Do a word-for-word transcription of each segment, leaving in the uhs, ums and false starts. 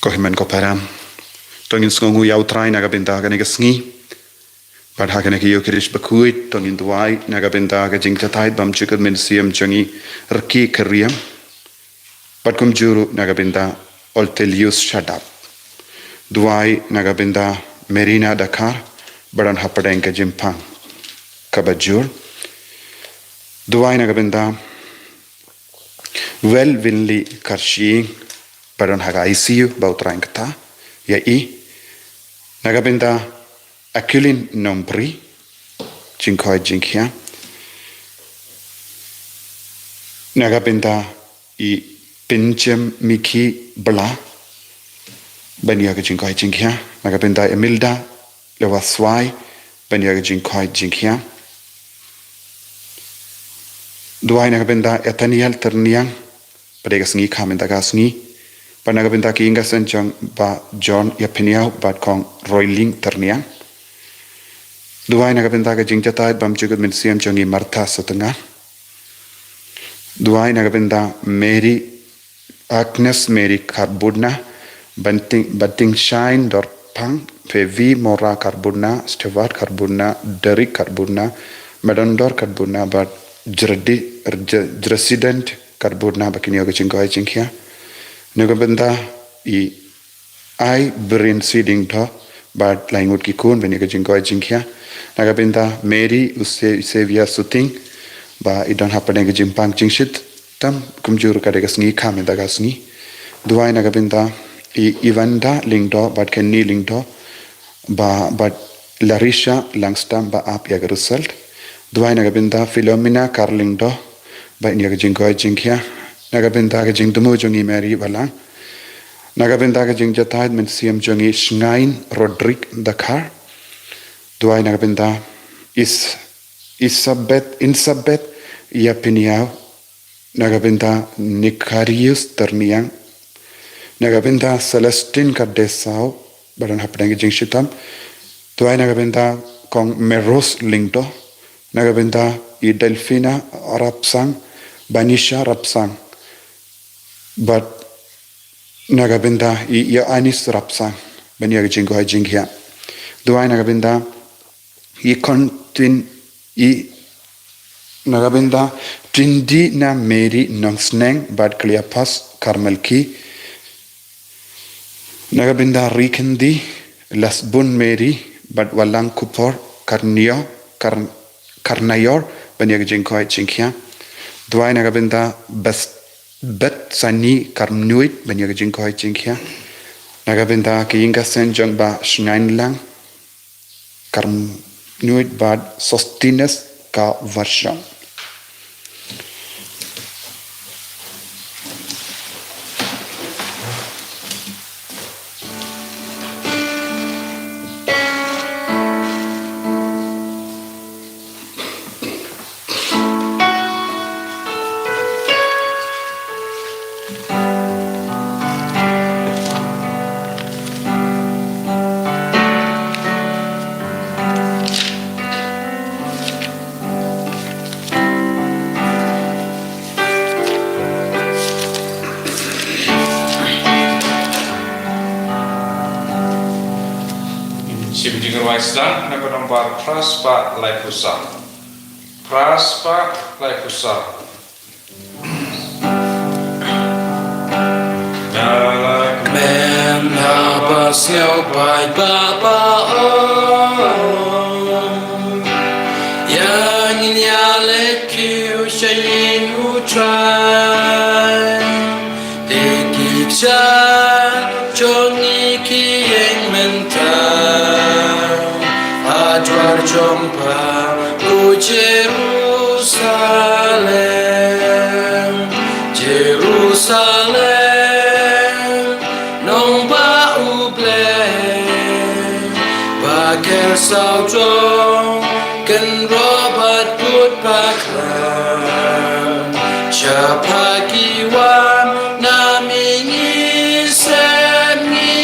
Ko hynmen ko para, to ngin sngewnguh ïa U Trai na ka bynta kane ka sngi. Bad ha kane ka Ïukharist bakhuid to ngin duwai na ka bynta ka jingjatai bymjukut mynsiem jong i Rki Kyrriam. Bad kumjuh ruh na ka bynta Oltelius Shadap. Duwai na ka bynta Merina Dakhar, ba don hapdeng ka jingpang kaba jur. Duwai na ka bynta Wel Winli Karshiing, ba don ha ka I C U, ba U Trai un kta ïa i. Na ka bynta Aquilin Nongbri, jingkoit jingkhiah. Na ka bynta i Pinjem Miki Bla, ban ïa ka jingkoit jingkhiah. Na ka bynta Emilda Lewaswai, ban ïa ka jingkoit jingkhiah. Duwai na ka bynta Ethaniel Tyrniang, ba dei ka sngi kha mynta ka sngi. Bad na ka bynta ki ïing ka sem jong Bah John Ïapynïaw bad Kong Roiling Tyrniang. Duwai na ka bynta ka jingjatai bymjukut mynsiem jong i Martha Sutnga. Duwai na ka bynta Mary, Agnes Mary Karbudna, Banting, Banting Shine Dorpang, Pevi Mora Karbudna, Stewart Karbudna, Derek Karbudna, Madondor Karbudna, bad Jredi, Jresident Karbudna, ba kin ïa ka jingkoit jingkhiah. Na ka bynta i Ai Birin Siding Tho, bad lai ngut ki khun, ban ïa ka jingkoit jingkhiah. Na ka bynta Mary Use-, Eusebia Suting, ba i don hapdeng ka jingpang jingshitom, kumjuh ruh ka dei ka sngi kha mynta ka sngi. Duwai na ka bynta i Ivanda Lyngdoh, bad Kenny Lyngdoh, ba, bad Larisha Langstam, ba ap ïa ka result. Duwai na ka bynta Philomena Kar Lyngdoh, ba in ïa ka jingkoit jingkhiah. Na ka bynta ka jingthmu jong i Mary Balang. Na ka bynta ka jingjatai mynsiem jong i Shngain Roderick Dakhar. Duwai na ka bynta Is-, Isabeth, Insabeth Ïapynïaw. Na ka bynta Nikarius Tyrniang. Na ka bynta Celestine Kardesau, ba don hapdeng ka jingshitom. Duwai na ka bynta Kong Meros Lyngdoh. Na ka bynta i Delfina Rapsang, Banisha Rapsang. Bad na ka bynta i Ïoannis Rapsang, ban ïa ka jingkoit jingkhiah. Duwai na ka bynta i Kontin i, na ka bynta Tindi na Mary Nongsneng, bad Cleopas Karmelki. Na ka bynta Rikhyndi Lasbun Mary, bad Walang Kupor Karnio, Kar-, Karnaior, ban ïa ka jingkoit jingkhiah. Duwai na ka bynta Bes-, Betsani Karmnuid, ban ïa ka jingkoit jingkhiah. Na ka bynta ki ïing ka sem jong Bah Shngain Lang Karmnuid bad Sosthenes Kavarshang. Shim jingrwai sdang na ka nombar phra spah laiphew saw. Phra spah laiphew saw. Nga la kmen haba sngew paidbah ba ong, ïa ngin ïaleit kiew sha ïing U Trai. Te ki kjat jong ngi ki ïeng mynta ha dwar jong pha, ko Jerusalem, Jerusalem, nongbah U Blei, ba kyrsaw jong kynroh bad bud bakla. Sha pha ki wan na mihngi sepngi,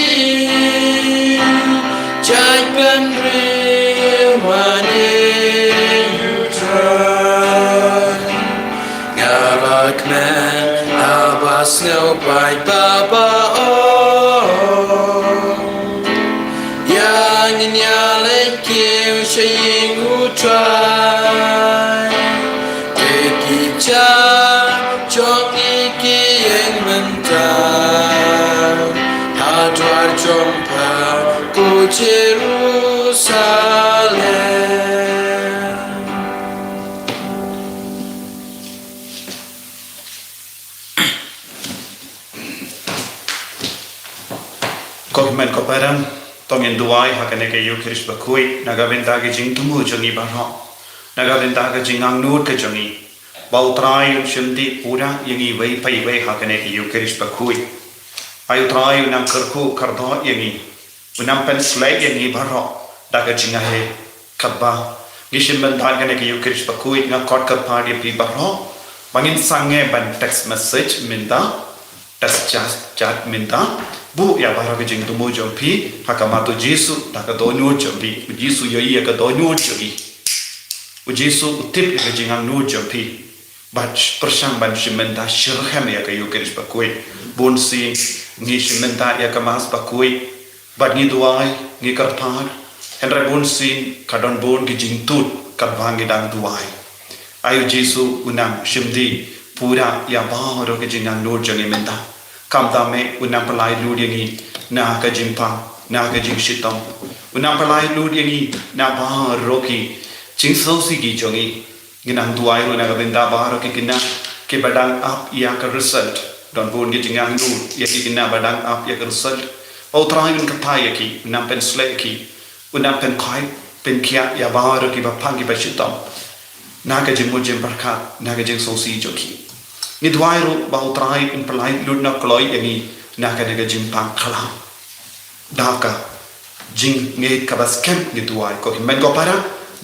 jait bynriew mane U Trai. Nga la kmen haba sngew paidbah ba ong, To ngin duwai ha kane ka Eucharist bakhuid, na ka bynta ka jingthmu jong ngi baroh, na ka bynta ka jingangnud ka jong ngi, ba U Trai un shim dih pura ïa ngi iwei pa iwei ha kane ka Eucharist bakhuid. Ai U Trai un nang kyrkhu kyrdoh ïa ngi, un nang pynshlei ïa ngi baroh da ka jingïaid. Katba ngi shim bynta kane ka Eucharist bakhuid, nga khot kyrpad ïa phi baroh ba ngin sangeh ban text message mynta, text chat, chat mynta, buh ïa baroh ka jingthmu jong phi ha khmat U Jisu da ka dohnud jong phi. U Jisu u ïohi ïa ka dohnud jong phi. U Jisu u tip ïa ka jingangnud jong phi. Bad pyrshang ban shim bynta shitrhem ïa ka Eucharist bakhuid. Bunsien ngi shim bynta ïa ka Mass bakhuid bad ngi duwai, ngi kyrpad, hynrei bunsien ka don bun ki jingtud katba ngi dang duwai. Ai U Jisu un nang shim dih pura ïa baroh ka jingangnud jong ngi mynta. Khamtam eh un nang pynlait lut ïa ngi na ka jingpang, na ka jingshitom. Un nang pynlait lut ïa ngi na baroh ki jingsngewsih ki jong ngi. Ngi nang duwai ruh na ka bynta baroh ki khynnah kiba dang ap ïa ka result. Don bun ki jingangnud ïa ki khynnah ba dang ap ïa ka result. Ba U Trai un kyrpad ïa ki, un nang pynshlei ïa ki, un nang pynkhuid pynkhiah ïa baroh kiba pang kiba shitom na ka jingmut jingpyrkhat, na ka jingsngewsih jong ki. Ngi duwai ruh ba U Trai un pynlait lut noh kloi ïa ngi na kane ka jingpang khlam. Da ka jingngeit kaba skhem ngi duwai, ko hynmen ko para,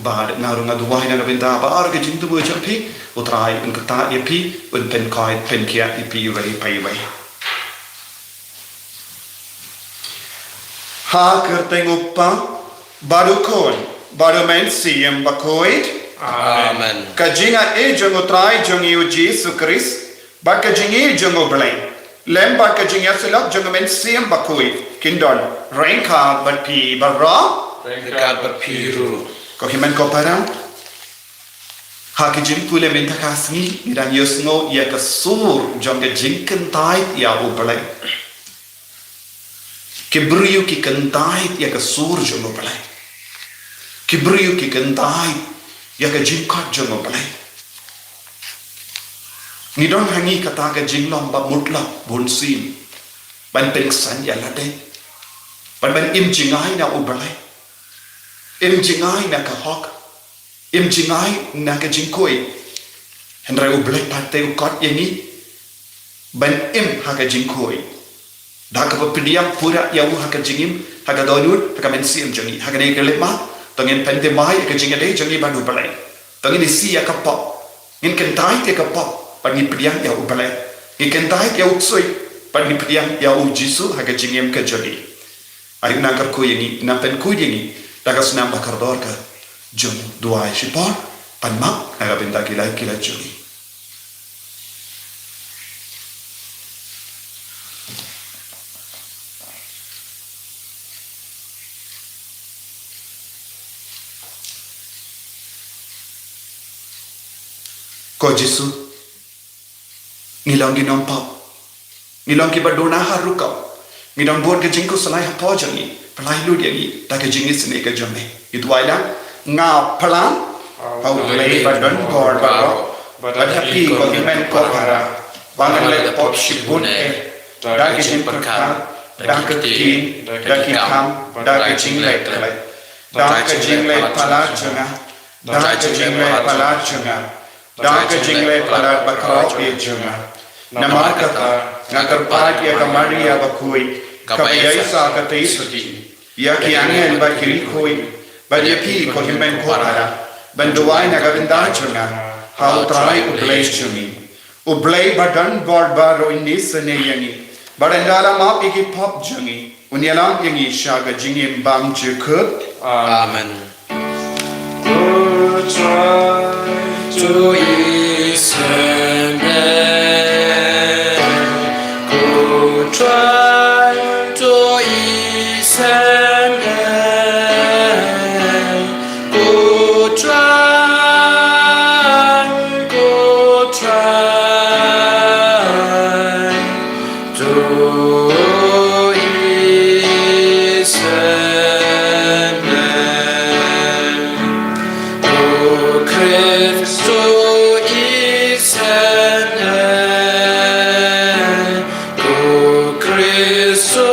bad nga ruh nga duwai na ka bynta baroh ka jingthmu jong phi. U Trai un kyrteng ïa phi, un pynkhuid pynkhiah ïa phi iwei pa iwei. Ha ka kyrteng U Kpa bad U Khun bad U Mynsiem Bakhuid. Amen. Ka jingïeit jong U Trai jong ngi U Jisu Khrist, bad ka jingïeit jong U Blei, lem bad ka jingïasyllok jong U Mynsiem Bakhuid, kin don ryngkat bad phi baroh. Ryngkat bad phi ruh. Ko hynmen ko para, ha ka jingpule mynta ka sngi ngi dang ïohsngew ïa ka sur jong ka jingkyntait ïa U Blei. Ki briew ki kyntait ïa ka sur jong U Blei. Ki briew ki kyntait ïa ka jingkhot jong U Blei. Ngi don ha ngi kata ka jinglong ba mutlop bunsien ban pynksan ïa lade, ban ban im jngai na U Blei, im jngai na ka hok, im jngai na ka jingkhuid. Hynrei U Blei pat te u khot ïa ngi ban im ha ka jingkhuid. Da kaba pdiang pura ïa u ha ka jingim, ha ka dohnud, ha ka mynsiem jong ngi. Ha kane ka lehma, to ngin pynthymmai ïa ka jingïadei jong ngi bad U Blei. To ngin isih ïa ka pop, ngin kyntait ïa ka pop, bad ngin pdiang ïa U Blei. Ngin kyntait ïa u ksuid, bad ngin pdiang ïa U Jisu ha ka jingim ka jong ngi. Ai u nang kyrkhu ïa ngi, u nang pynkhuid ïa ngi da ka snam ba kordor ka jong u. Duwai shipor, pan map na ka bynta ki lait ki lait jong ngi. Ko Jisu, ngi long ki nongpop, ngi long kiba duna ha rukom, ngi don bun ka jingkhuslai hapoh jong ngi. Pyllait lut ïa ngi da ka jingisynei ka jong me. Ngi duwai lang, nga phlang ha U Blei ba don bor baroh, bad ha phi ko hynmen ko para, ba ngan leh pop shibun eh, da ka jingpyrkhat, da ka ktien, da ki kam, da ka jingleh khleh, da ka jingleh palat jong nga, da ka jingleh palat jong nga, da ka jingleh palat bakhraw beit jong nga. Namar kata, nga kyrpad ïa ka Maria bakhuid, kaba ïaishah katei suti, ïa ki angel bad ki riewkhuid, bad ïa phi ko hynmen ko para, ban duwai na ka bynta jong nga ha U Trai U Blei jong ngi. U Blei ba don bor baroh un isynei ïa ngi, bad un da la map ïa ki pop jong ngi, un ïalam ïa ngi sha ka jingim bymjukut. Amen. Amen. Ko Trai to isynei, ko Trai to isynei, ko Trai, ko Trai to isynei, ko Khrist to isynei, ko Khrist to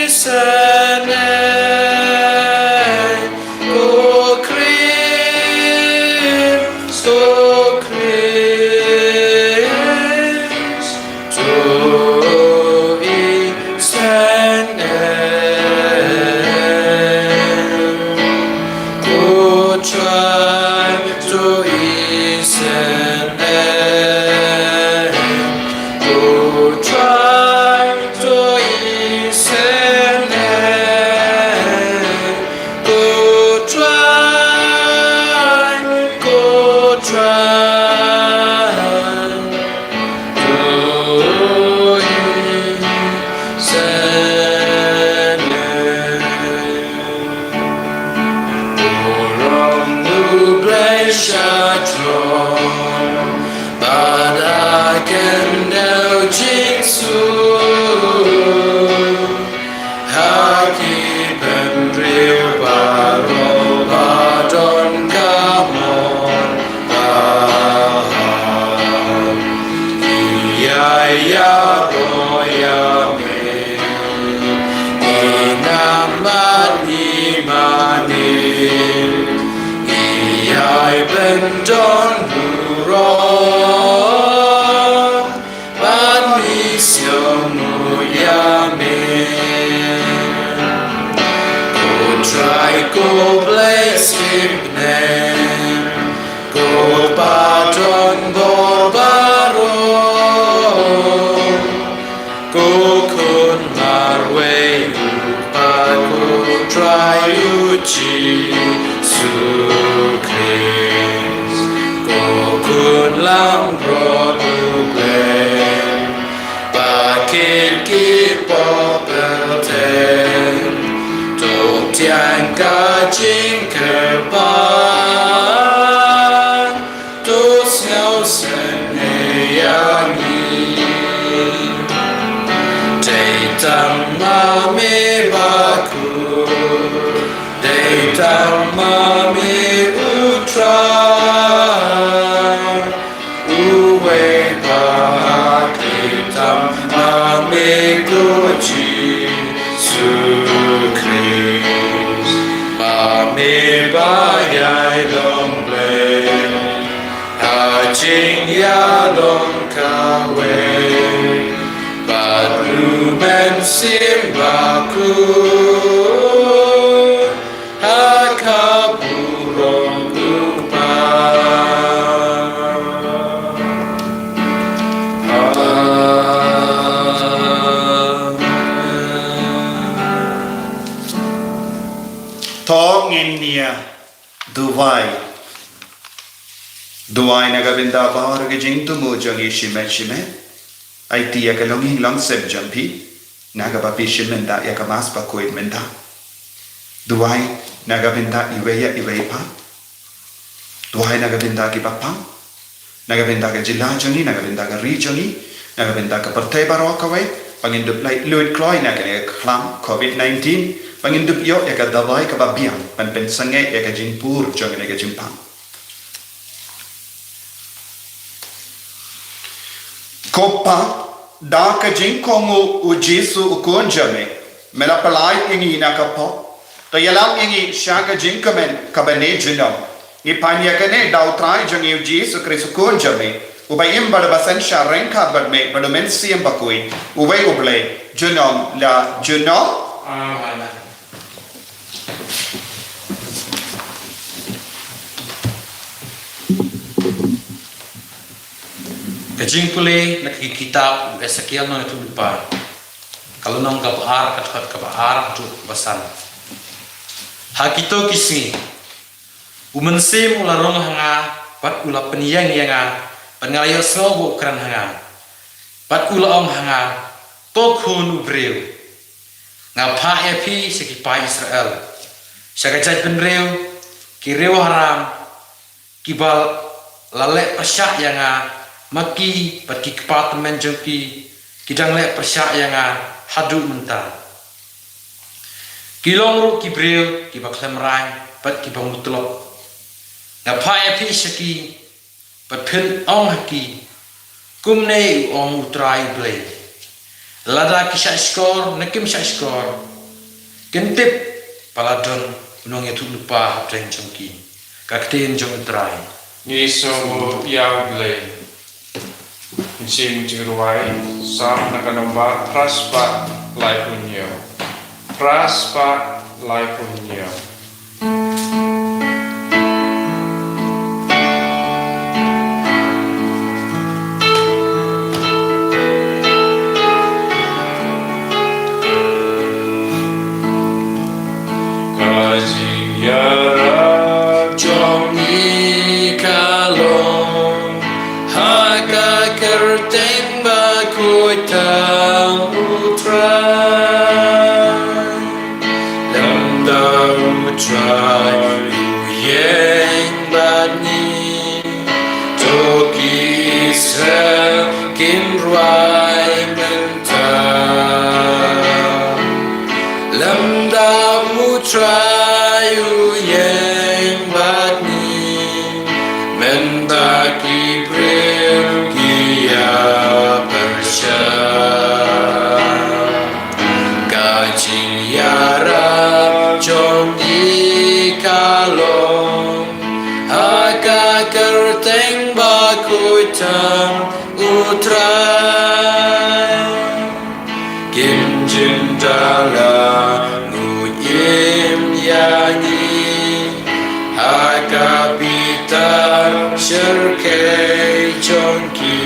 isynei. Ïai pyndon burom bad ngi sngewbha ïa me, ko Trai ko Blei skhem bneng, ko Pa don bor baroh, ko Khun marwei u Kpa, ko Trai u Jisu Khrist, ko Khun langbrot u Blei, ba kit ki pop bteng, to tiang ka jingkyrpad, to sngewsynei ïa ngi. Dei tang ma me bakhuid, dei tang ma me u Trai, uwei pa ha khlieh tam ma me ko Jisu Khrist, ma me ba ïai long Blei ha jingïalong kawei bad u Mynsiem Bakhuid ha ka burom u Kpa. Amen. To ngin ïa duwai. Duwai na ka bynta baroh ki jingthmu jong ngi shimet shimet. Aiti ïa ka longïing longsem jong phi na kaba phi shim bynta ïa ka Mass bakhuid mynta. Duwai na ka bynta iwei ïa iwei pat. Duwai na ka bynta kiba pang, na ka bynta ka jylla jong ngi, na ka bynta ka ri jong ngi, na ka bynta ka pyrthei baroh kawei, ba ngin dup lait luid kloi na kane ka khlam covid nineteen, ba ngin dup ïoh ïa ka dawai kaba biang ban pynsangeh ïa ka jingpur jong kane ka jingpang. Ko Pa, da ka jingkohnguh u Jisu u Khun jong me, me la pyllait ïa ngi na ka pop. To ïalam ïa ngi sha ka jingkmen kaba ne junom. Ngi pan ïa kane da u Trai jong ngi u Jisu Khrist u Khun jong me, uba im bad uba synshar ryngkat bad me bad u Mynsiem Bakhuid, uwei u Blei, junom la junom. Amen. Ka jingpule na ka kitab u Esekiel nongïathuhlypa, ka lynnong kaba ar, ka dkhot kaba ar haduh kaba san. Ha kito ki sngi u Mynsiem u la rung ha nga, bad u la pynïeng ïa nga, bad nga la ïohsngew ba u kren ha nga, bad u la ong ha nga, Ko khun u briew, nga phah ïa phi sha ki paid Israel, sha ka jaitbynriew, ki riew haram, kiba la leh pyrshah ïa nga, ma ki bad ki kpa tymmen jong ki, ki dang leh pyrshah ïa nga haduh mynta. Ki long ruh ki briew kiba khlem rain bad kiba mutlop. Nga phah ïa phi sha ki, bad phin ong ha ki, Kumne u ong u Trai u Blei. Lada ki shah shkor ne kim shah shkor, kin tip ba la don u nongïathuhlypa hapdeng jong ki. Ka ktien jong u Trai. Ngi sngewbha ïa u Blei. Mynsiem Jingrwai, Salm na ka nombar phra spah laiphew hynñiew. Phra spah laiphew hynñiew. Ka jingïarap jong ngi ka long ha ka kyrteng bakhuid tam u Trai. Lymda u Trai u ïeng bad ngi, to ki Israel kin rwai mynta. Lymda u Trai u ïeng bad ngi, mynta ki briew ki ïa pyrshah. Ka jingïarap jong ngi ka long ha kyrteng bakhuid jong U Trai. Kim jin da la nguid im ïa ngi ha ka bitar shyrkhei jong ki.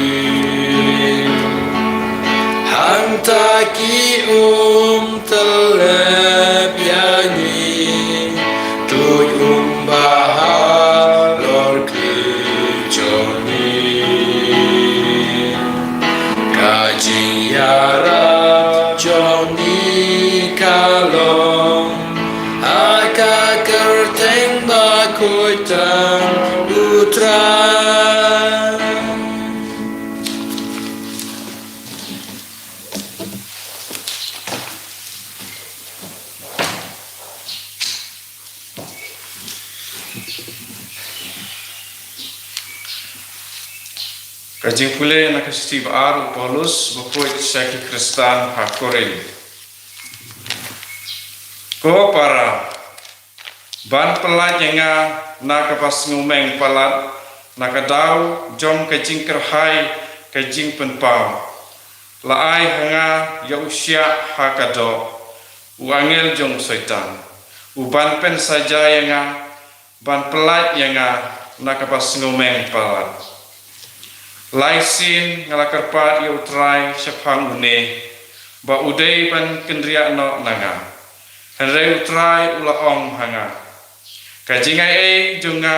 Hangta ki um tyllep ïa ngi, tuid um bha halor khlieh jong ngi. Ka jingïarap jong ngi ka long ha ka kyrteng bakhuid jong U Trai. Ka jingpule na ka shithi ba ar u Paulus bakhuid sha ki Khristan ha Korinth. Ko para, ban pyllait ïa nga na kaba sngewmeng palat, na ka daw jong ka jingkyrhai ka jingpynpaw. La ai ha nga ïa u shiah ha ka doh, u angel jong u Soitan, u ban pynsaja ïa nga, ban pyllait ïa nga na kaba sngewmeng palat. Lai sien nga la kyrpad ïa U Trai shaphang une, ba u dei ban kynriah noh na nga. Hynrei U Trai u la ong ha nga, ka jingaiei jong nga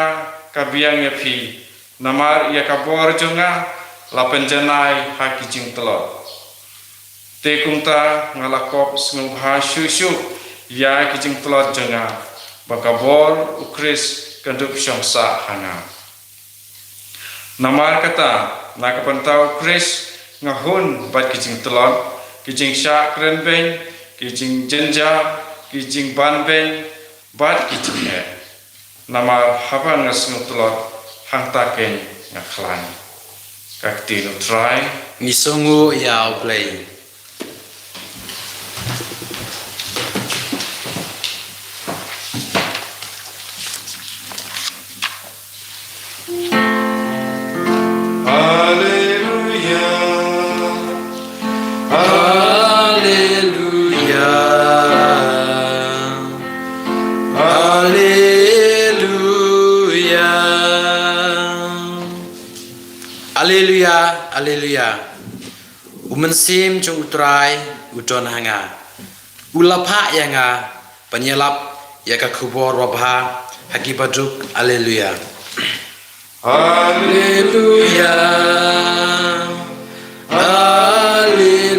ka biang ïa phi, namar ïa ka bor jong nga la pynjanai ha ki jingtlot. Te kumta nga la kop sngewbha shuh shuh ïa ki jingtlot jong nga, ba ka bor U Khrist kan dup shong sah ha nga. Namar kata, na ka bynta U Khrist nga hun bad ki jingtlot, ki jingshah krenbeiñ, ki jingjynjar, ki jingbanbeiñ bad ki jingeh. Namar haba nga sngewtlot, hangta keiñ nga khlaiñ. Ka ktien U Trai. Ngi sngewnguh ïa U Blei. Alleluia. Alleluia. Alleluia. Alleluia, alleluia. U Mynsiem jong U Trai u don ha nga. U la phah ïa nga ban ïalap ïa ka khubor babha ha ki baduk. Alleluia. Alleluia. Alleluia.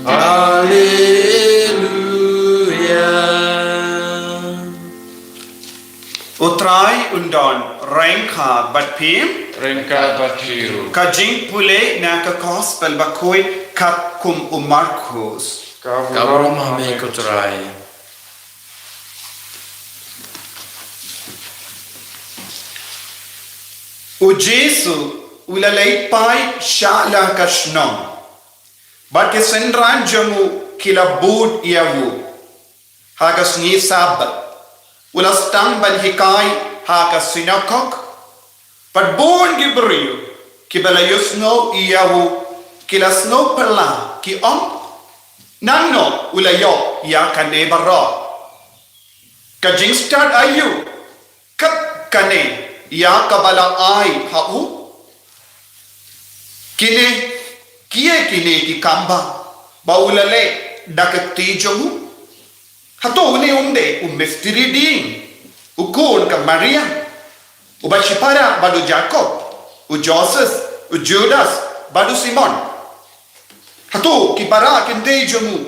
Alleluia. U Trai un don ryngkat bad phi. Ryngkat bad phi ruh. Ka jingpule na ka Gospel bakhuid katkum u Markus. Ka burom ha me ko Trai. U Jisu u la leit phai sha la ka shnong, bad ki synran jong u ki la bud ïa u. Ha ka sngi Sabbath u la sdang ban hikai ha ka sinagog. Bad bun ki briew kiba la ïohsngew ïa u ki la sngew phylla, ki ong, nangno u la ïoh ïa kane baroh? Ka jingstad aïu kat kane ïa kaba la ai ha u? Kine, kiei kine ki kam ba u la leh da ka kti jong u? Hato une um dei u mistri dieng, u khun ka Maria, uba shipara bad u Jakob, u Joses, u Judas bad u Simon? Hato ki para kynthei jong u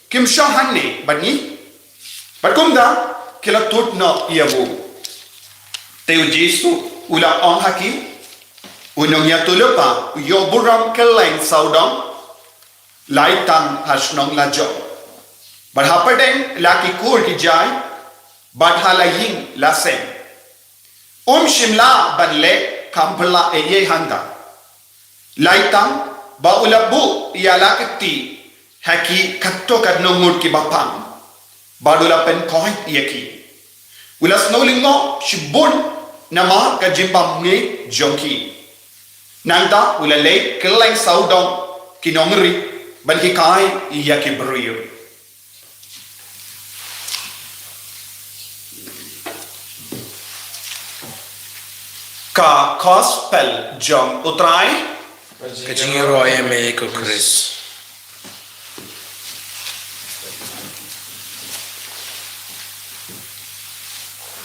kim shong hangne bad ngi? Bad kumta ki la tuid noh ïa u. Te u Jisu u la ong ha ki, u nongïathuhlypa u ïoh burom kylleng sawdong, lai tang ha shnong lajong. Bad ha pdeng la ki kur ki jai, bad ha la ïing la sem. Um shym lah ban leh kam phylla ei ei hangta. Lai tang ba u la buh ïa la ka kti ha ki katto katno ngut kiba pang, bad u la pynkhuid ïa ki. U la sngewlyngngoh shibun namar ka jingbymngeit jong ki. Nangta u la leit kylleng sawdong ki nongri ban hikai ïa ki briew. Ka Gospel jong U Trai. Ka jingïaroh ïa me ko Khrist.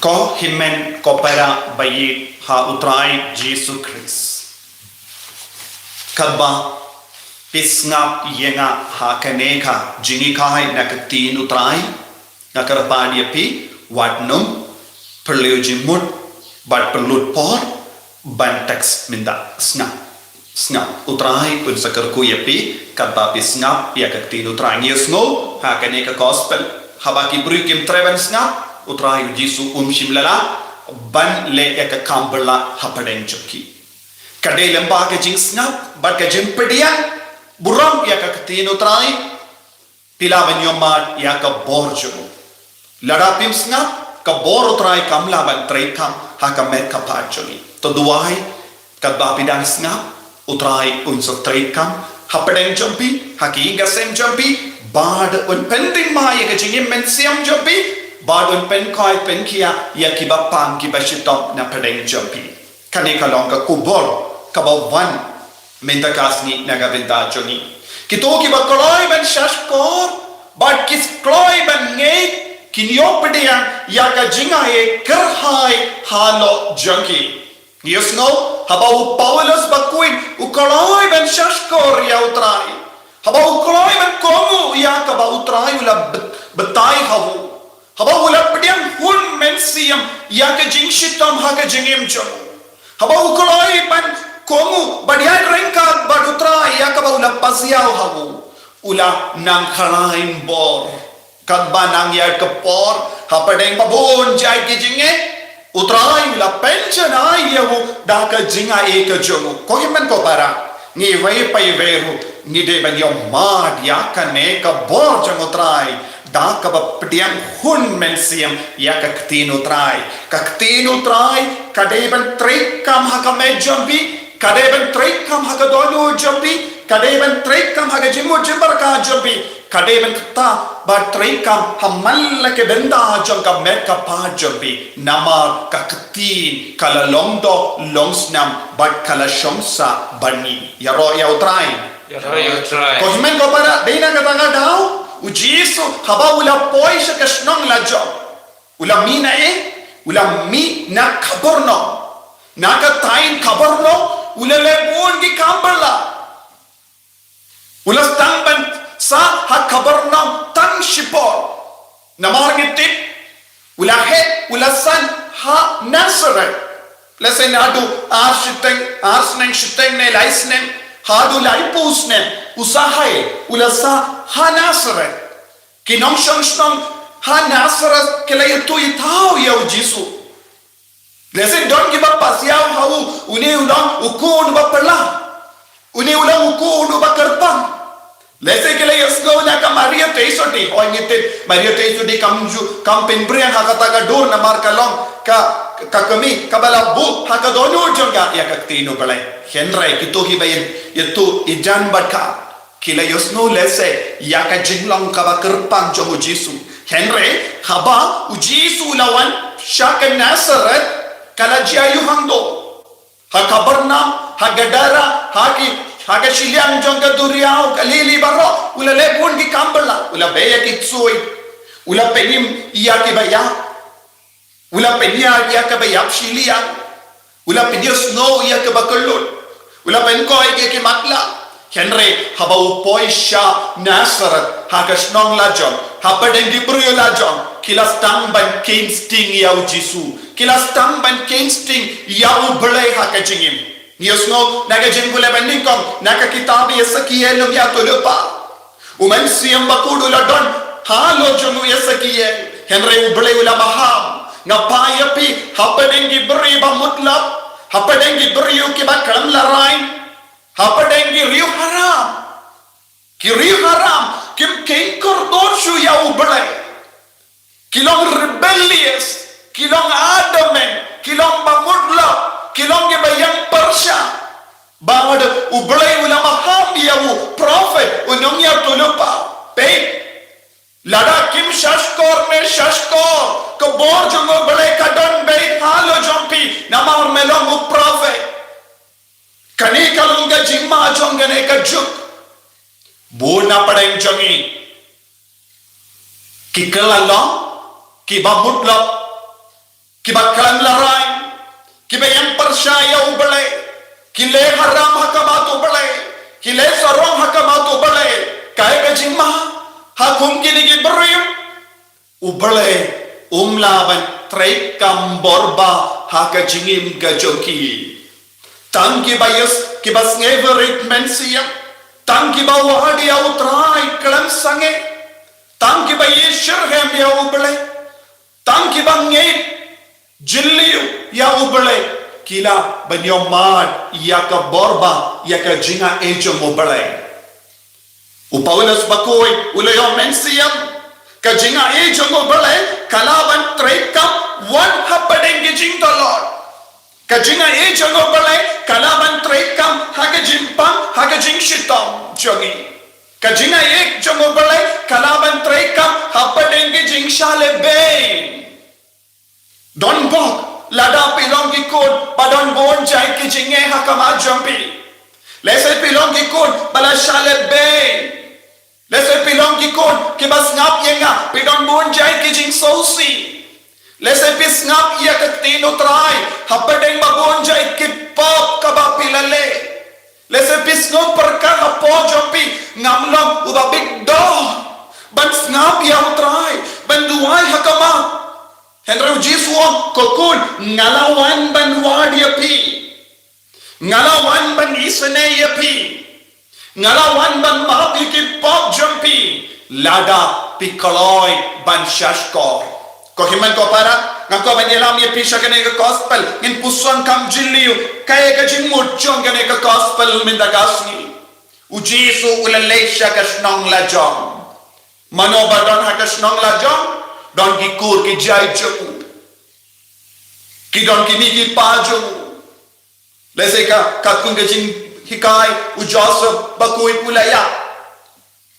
Ko hynmen ko para ba ïeit ha U Trai Jisu Khrist. Katba phi sngap ïa nga ha kane ka jinghikai na ka ktien U Trai, nga kyrpad ïa phi, wat nym pyrliew jingmut bad pynlut por ban text mynta. Sngap, sngap, U Trai un sa kyrkhu ïa phi katba phi sngap ïa ka ktien U Trai. Ngi ïohsngew ha kane ka Gospel, haba ki briew kim treh ban sngap, U Trai U Jisu um shym la lah ban leh ïa ka kam bylla hapdeng jong ki. Ka dei lyngba ka jingsngap bad ka jingpdiang burom ïa ka ktien U Trai, phi lah ban ïohmad ïa ka bor jong u. Lada phim sngap, ka bor U Trai kam lah ban treikam ha ka met ka phad jong ngi. To duwai, katba phi dang sngap, U Trai un sa treikam hapdeng jong phi, ha ki ïing ki sem jong phi, bad un pyndengmai ïa ka jingim mynsiem jong phi, bad un pynkhiah pynkhiah ïa kiba pang kiba shitom na pdeng jong phi. Kane ka long ka khubor kaba wan mynta ka sngi na ka bynta jong ngi. Kito kiba kloi ban shahshkor bad ki kloi ban ngeit, kin ïoh pdiang ïa ka jingaiei kyrhai halor jong ki. Ngi ïohsngew haba u Paulus bakhuid u kloi ban shahshkor ïa U Trai. Haba u kloi ban kohnguh ïa kaba U Trai u la bat-, batai ha u. Haba u la pdiang hun mynsiem ïa ka jingshitom ha ka jingim jong u. Haba u kloi ban kohnguh bad ïaid ryngkat bad U Trai ïa kaba u la pasiaw ha u, u la nang khlaiñ bor. Katba nang ïaid ka por, hapdeng ba bun jait ki jingeh, U Trai u la pynjanai ïa u da ka jingaiei ka jong u. Ko hynmen ko para, ngi iwei pa iwei ruh ngi dei ban ïohmad ïa kane ka bor jong U Trai da kaba pdiang hun mynsiem ïa ka ktien U Trai. Ka ktien U Trai ka dei ban treikam ha ka met jong phi, ka dei ban treikam ha ka dohnud jong phi, ka dei ban treikam ha ka jingmut jingpyrkhat jong phi, ka dei ban kata ba treikam ha man la ki bynta jong ka met ka phad jong phi. Namar ka ktien ka la long doh long snam bad ka la shong sah bad ngi. Ïaroh ïa U Trai. Ïaroh ïa U Trai. Ko hynmen ko para, dei na kata ka daw U Jisu haba u la poi sha ka shnong lajong, u la mih na ei? U la mih na Kapernaum. Na ka thaiñ Kapernaum u la leh bun ki kam bylla. U la sdang ban sah ha Kapernaum tang shipor. Namar ngi tip u la heh, u la san ha Nasareth. Lehse naduh ar shiteng, ar snem shiteng ne lai snem haduh laiphew snem u sah ha ei? U la sah ha Nasareth. Ki nongshong shnong ha Nasareth ki la ïathuh ïathaw ïa U Jisu. Lehse don kiba pasiaw ha u, une u long u khun uba phylla, une u long u khun uba kyrpang. Lehse ki la ïohsngew na ka Maria Theisotti. Hooid, ngi tip Maria Theisotti kam ju, kam pynphriang ha kata ka dur namar ka long ka, ka kmie kaba la buh ha ka dohnud jong ka ïa ka ktien U Blei. Hynrei kito kiba ïa, ïathuh ïajan bad ka, ki la ïohsngew lehse ïa ka jinglong kaba kyrpang jong U Jisu. Hynrei haba U Jisu u la wan sha ka Nasareth, ka la jia ïuhang duh. Ha Kapernaum, ha Gadara, ha ki, ha ka shiliang jong ka duriaw Galili baroh u la leh bun ki kam bylla. U la beh ïa ki ksuid, u la pynim ïa kiba ïap, u la pynïaid ïa kaba ïap shiliang, u la pynïohsngew ïa kaba kyllut, u la pynkhiah ïa ki matlah. Hynrei haba u poi sha Nasareth, ha ka shnong lajong, hapdeng ki briew lajong, ki la sdang ban kheiñ sting ïa U Jisu, ki la sdang ban kheiñ sting ïa U Blei ha ka jingim. Ngi ïohsngew na ka jingpule ba nyngkong na ka kitab Esekiel, ym ïathuhlypa. U Mynsiem Bakhuid u la don halor jong u Esekiel. Hynrei U Blei u la maham. Nga phai ïa phi hapdeng ki briew ba mutlop, hapdeng ki briew kiba khlem lehrain, hapdeng ki riew haram. Ki riew haram kim kheiñ kordor shuh ïa U Blei. Ki long rebellious. ki long adamant, ki long ba mutlop, ki long kiba ïeng pyrshah. Ba U Blei u la maham ïa u prophet, u nongïathuhlypa. Peit, lada kim shahshkor ne shahshkor, ka bor jong U Blei ka don beit halor jong phi, namar me long u prophet. Kane ka long ka jingma jong kane ka juk. Bun na pdeng jong ngi ki kylla long kiba mutlop, kiba khlem lehrain, kiba ïeng pyrshah ïa U Blei, ki leh haram ha khmat U Blei, ki leh sarong ha khmat U Blei. Kaei ka jingma? Ha kum kine ki briew, U Blei um lah ban treikam bor ba ha ka jingim ka jong ki. Tang kiba ïeit, kiba sngewrit mynsiem, tang kiba wad ïa U Trai khlem sangeh, tang kiba ïeit shitrhem ïa U Blei, tang kiba ngeit jylliew ïa U Blei, ki lah ban ïohmad ïa ka bor ba, ïa ka jingaiei jong U Blei. U Paulus bakhuid u la ïoh mynsiem, ka jingaiei jong U Blei ka lah ban treikam wat hapdeng ki jingtlot. Ka jingaiei jong U Blei ka lah ban treikam ha ka jingpang, ha ka jingshitom jong ngi. Ka jingaiei jong U Blei ka lah ban treikam hapdeng ki jingshah lehbeiñ. Don bok lada phi long ki khun ba don bun jait ki jingeh ha khmat jong phi. Lehse phi long ki khun ba la shah lehbeiñ. Lehse phi long ki khun kiba sngap ïa nga, phi don bun jait ki jingsngewsih. Lehse phi sngap ïa ka ktien U Trai hapdeng ba bun jait ki pop kaba phi la leh. Lehse phi sngew pyrkhat hapoh jong phi, ngam long uba bit dor ban sngap ïa U Trai, ban duwai ha khmat. Hynrei U Jisu u ong, ko khun, nga la wan ban wad ïa phi. Nga la wan ban isynei ïa phi. Nga la wan ban map ïa ki pop jong phi. Lada phi kloi ban shahshkor. Ko hynmen ko para, nga kwah ban ïalam ïa phi sha kane ka gospel, ngin puson kham jylliew kaei ka jingmut jong kane ka gospel mynta ka sngi. U Jisu u la leit sha ka shnong lajong. Mano ba don ha ka shnong lajong? Don ki kur ki jait jong u, ki don ki kmie ki kpa jong u. Lehse ka, katkum ka jinghikai, u Joseph bakhuid u la ïap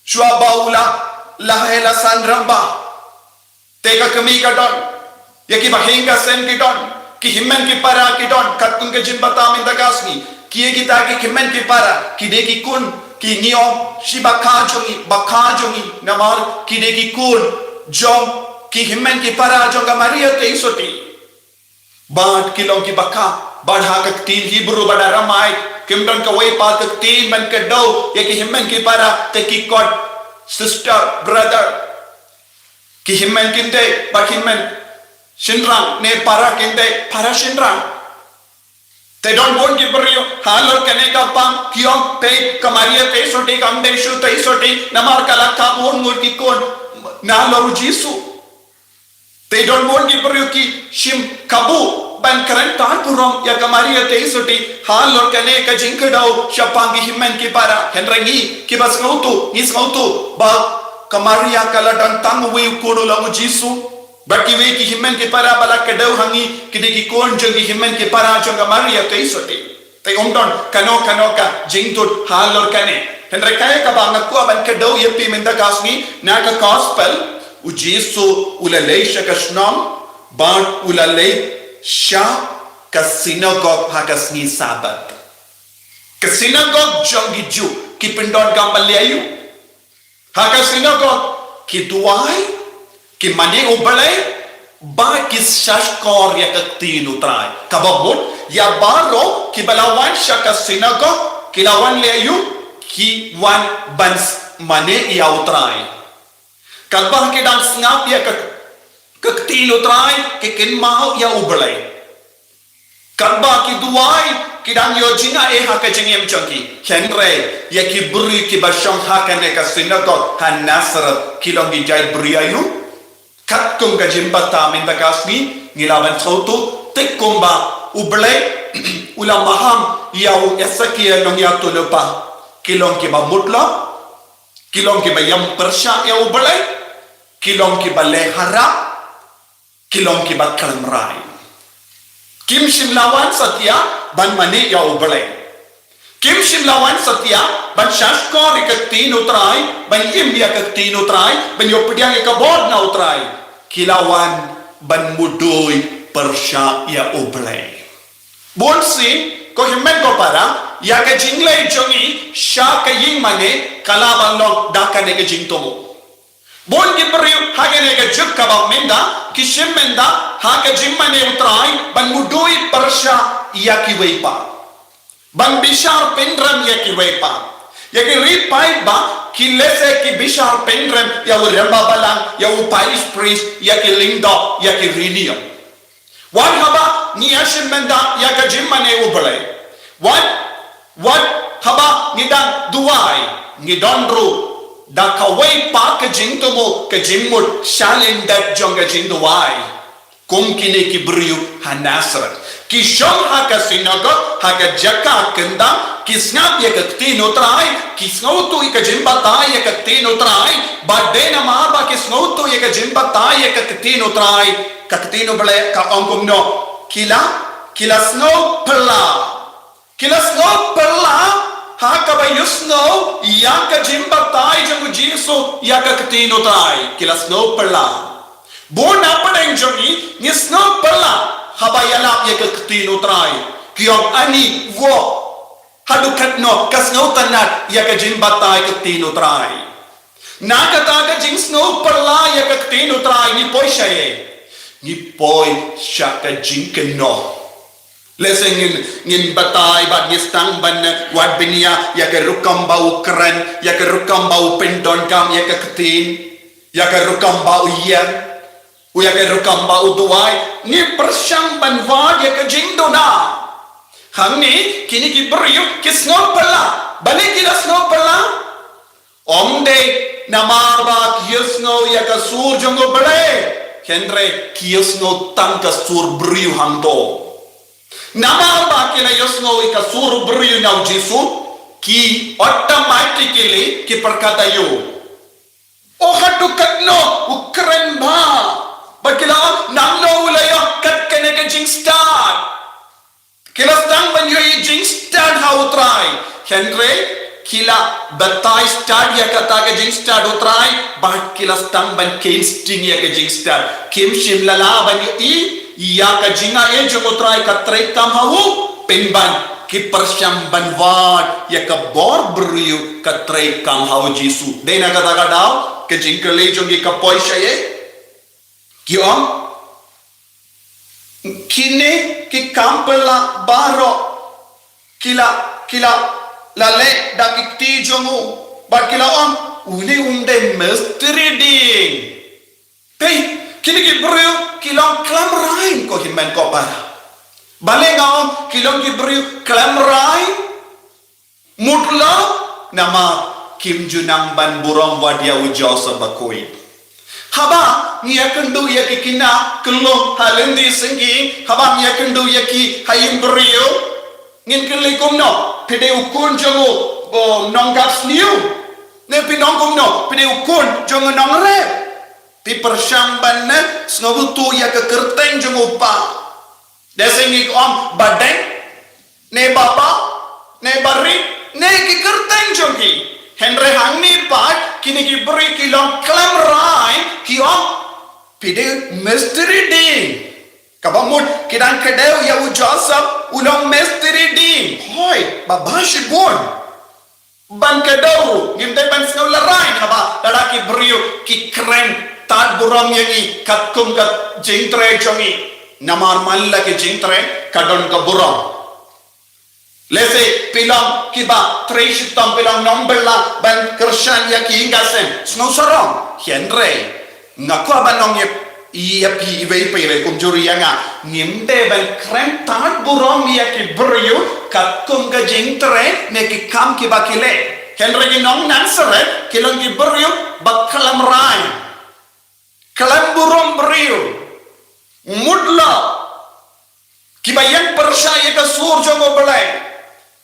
shuwa ba u la, la heh la san rangbah. Te ka kmie ka don, ïa ki bahaïing ka sem ki don, ki hynmen ki para ki don, katkum ka jingbthah mynta ka sngi. Ki ïa kita ki hynmen ki para, ki dei ki khun, ki ngi ong shi bakha jong ngi, bakha jong ngi, namar ki dei ki khun jong ki hynmen ki para jong ka Maria Theisotti. Bad ki long ki bakha, bad ha ka ktien Hebru bad Aramaic, kim don kawei pat ka ktien ban kdew ïa ki hynmen ki para, te ki khot sister, brother. Ki hynmen kin dei, bad ki hynmen shynrang, ne para kin dei, para shynrang. Te don bun ki briew halor kane ka pang ki ong, peit, ka Maria Theisotti kam dei shuh Theisotti, namar ka la kha bun ngut ki khun nalor u Jisu. Te don bun ki briew ki shim kabu ban kren tan burom ïa ka Maria Theisotti halor kane ka jingkdew shaphang ki hynmen ki para. Hynrei ngi kiba sngewthuh, ngi sngewthuh ba ka Maria ka la don tang uwei u khun, u long u Jisu. Bad kiwei ki hynmen ki para ba la kdew ha ngi, ki dei ki khun jong ki hynmen ki para jong ka Maria Theisotti. Te ym don kano kano ka jingthut halor kane. Hynrei kaei kaba nga kwah ban kdew ïa phi mynta ka sngi, na ka gospel, u Jisu u la leit sha ka shnong, bad u la leit sha ka sinagog ha ka sngi Sabbath. Ka sinagog jong ki Jiw, ki pyndonkam balei? Ha ka sinagog, ki duwai, ki mane U Blei, bad ki shahshkor ïa ka ktien U Trai. Kaba mut, ïa baroh kiba la wan sha ka sinagog, ki la wan leh aïu, ki wan ban s-, mane ïa U Trai. Katba ki dang sngap ïa ka, ka ktien U Trai, ki kynmaw ïa U Blei. Katba ki duwai, ki dang ïoh jingaiei ha ka jingim jong ki. Hynrei ïa ki briew kiba shong ha kane ka sinagog ha Nasareth, ki long ki jait briew aïu? Katkum ka jingbthah mynta ka sngi, ngi lah ban sngewthuh, te kumba U Blei u la maham ïa u Esekiel nongïathuhlypa, ki long kiba mutlop, ki long kiba ïeng pyrshah ïa U Blei, ki long kiba leh haram, ki long kiba khlem rai. Kim shym la wan satia ban mane ïa U Blei. Kim shym la wan satia ban shahshkor ïa ka ktien U Trai, ban im ïa ka ktien U Trai, ban ïoh pdiang ïa ka bor na U Trai. Ki la wan ban mudui pyrshah ïa U Blei. Bun sien, ko hynmen ko para, ïa ka jingleh jong ngi sha ka ïing mane ka la ban long da kane ka jingthmu. Bun ki briew ha kane ka juk kaba mynta ki shim mynta ha ka jingmane U Trai ban mudui pyrshah ïa kiwei pat, ban bishar pynrem ïa kiwei pat. Ïa ki ri paidbah ki lehse ki bishar pynrem ïa u rangbah balang, ïa u parish priest, ïa ki lyngdoh, ïa ki riewniam. Wat haba ngi ïashim bynta ïa ka jingmane U Blei. Wat, wat haba ngi dang duwai, ngi don ruh da kawei pat ka jingthmu, ka jingmut shalyndet jong ka jingduwai. Kum kine ki briew ha Nasareth. Ki shong ha ka synagog, ha ka jaka kyndang, ki sngap ïa ka ktien U Trai, ki sngewthuh ïa ka jingbatai ïa ka ktien U Trai, bad dei namar ba ki sngewthuh ïa ka jingbatai ïa ka ktien U Trai, ka ktien U Blei ka ong kumno, ki la, ki la sngew phylla. Ki la sngew phylla ha kaba ïohsngew ïa ka jingbatai jong U Jisu ïa ka ktien U Trai. Ki la sngew phylla. Bun na pdeng jong ngi, ngi sngew phylla haba ïalap ïa ka ktien U Trai. Ki ong, ani, wah, haduh katno ka sngewtynnad ïa ka jingbatai ka ktien U Trai. Na kata ka jingsngew phylla ïa ka ktien U Trai ngi poi shaei? Ngi poi sha ka jingkynnoh. Lehse ngin, ngin batai bad ngi sdang ban, eh, wad bniah ïa ka rukom ba u kren, ïa ka rukom ba u pyndonkam ïa ka ktien, ïa ka rukom ba u ïeng, u ïa ka rukom ba u duwai, ngi pyrshang ban wad ïa ka jingduna. Hangne kine ki briew ki sngew phylla, balei ki la sngew phylla? Ym dei namar ba ki ïohsngew ïa ka sur jong U Blei, hynrei ki ïohsngew tang ka sur briew hangto. Namar ba ki la ïohsngew ïa ka sur briew na U Jisu, ki automatically ki pyrkhat aïu? Oh, haduh katno u kren bha. Bad ki la ong, nangno u la ïoh kat kane ka jingstad? Ki la sdang ban ïohi jingstad ha U Trai. Hynrei ki la batai stad ïa kata ka jingstad U Trai, bad ki la sdang ban kheiñ sting ïa ka jingstad. Kim shym la lah ban ïohi ïa ka jingaiei jong U Trai ka treikam ha u. Pynban ki pyrshang ban wad ïa ka bor briew ka treikam ha U Jisu. Dei na kata ka daw ka jingkylli jong ngi ka poi shaei? Ki ong, kine ki kam phylla baroh ki la, ki la, la leh da ki kti jong u. Bad ki la ong, une um dei mistri dieng. Peit, kine ki briew ki long khlem rain, ko hynmen ko para. Balei nga ong ki long ki briew khlem rain? Mut la, namar kim ju nang ban burom wat ïa u Joseph bakhuid. Haba ngi ïakynduh ïa ki khynnah khyllung ha lynti syngkien, haba ngi ïakynduh ïa ki ha ïing briew, ngin kylli kumno, phi dei u khun jong u, u nongkap sniew? Ne phi ong kumno, phi dei u khun jong u nongrep? Phi pyrshang ban, eh, sngewthuh ïa ka kyrteng jong u pa. Lehse ngi ong ba deng, ne ba bah, ne ba rit, ne ki kyrteng jong ki. Hynrei hangne pat kine ki briew ki long khlem rain, ki ong, phi dei mistri dieng. Kaba mut ki dang kdew ïa u Joseph u long mistri dieng. Hooid, ba bha shibun. Ban kdew ruh ngim dei ban sngew lehrain haba lada ki briew ki kren tad burom ïa ngi katkum ka jingtrei jong ngi. Namar man la ki jingtrei ka don ka burom. Lehse phi long kiba trei shitom, phi long nongbylla ban kyrshan ïa ki ïing ka sem, sngew sarong. Hynrei nga kwah ban ong ïa, ïa phi iwei pa iwei kumjuh ruh ïa nga, ngim dei ban kren tad burom ïa ki briew katkum ka jingtrei ne ki kam kiba ki leh. Hynrei ki nong Nasareth ki long ki briew ba khlem rain, khlem burom briew, mut la, kiba ïeng pyrshah ïa ka sur jong U Blei,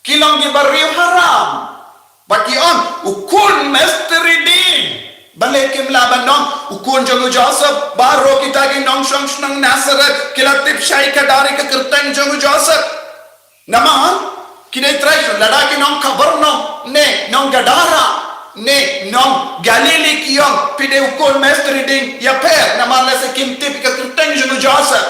ki long kiba riew haram. Bad ki ong, u khun mistri dieng. Balei kim lah ban ong, u khun jong u Joseph, baroh kita ki nongshong shnong Nazareth ki la tip shai ka dari ka kyrteng jong u Joseph? Namar ki dei treasure, lada ki nong Kapernaum ne nong Gadara ne nong Galilee ki ong, phi dei u khun mestri ding ïapher, namar lehse kim tip ka kyrteng jong u Joseph.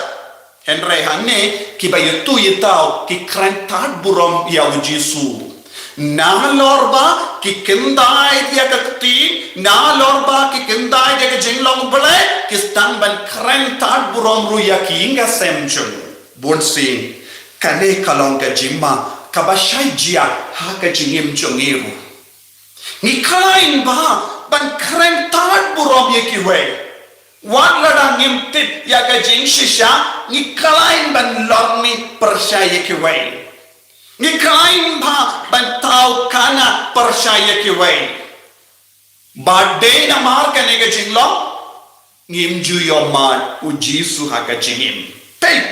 Hynrei hangne kiba ïathuh ïataw ki kren tad burom ïa u Jisu. Nalor ba ki kyntait ïa ka ktien, nalor ba ki kyntait ïa ka jinglong U Blei, ki sdang ban kren tad burom ruh ïa ki ïing ki sem jong u. Bun sien, kane ka long ka jingma kaba shai jia ha ka jingim jong ngi ruh. Ngi khlaiñ ba ban kren tad burom ïa kiwei. Wat lada ngim tip ïa ka jingshisha, ngi khlaiñ ban lorni pyrshah ïa kiwei. Ngi khlaiñ ba ban thaw khana pyrshah ïa kiwei. Ba dei namar kane ka jinglong, ngim ju ïohmad u Jisu ha ka jingim. Peit,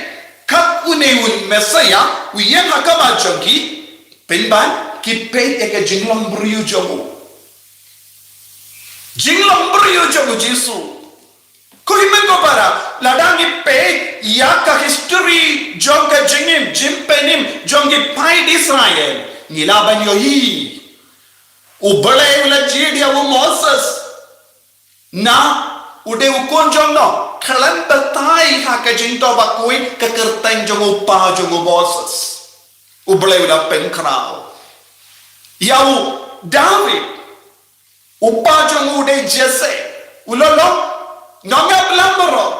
kat une u Messaïah u ïeng ha khmat jong ki, pynban ki peit ïa ka jinglong briew jong u. Jinglong briew jong u Jisu. Ko hynmen ko para, lada ngi peit ïa ka history jong ka jingim, jingpynim jong ki paid Israel, ngi lah ban ïohi. U Blei u la jied ïa u Moses na u dei u khun jong no, khlem batai ha ka jingthoh bakhuid ka kyrteng jong u pa jong u Moses. U Blei u la pynkhraw ïa u David, u pa jong u dei Jesse, u la long nongap lam baroh,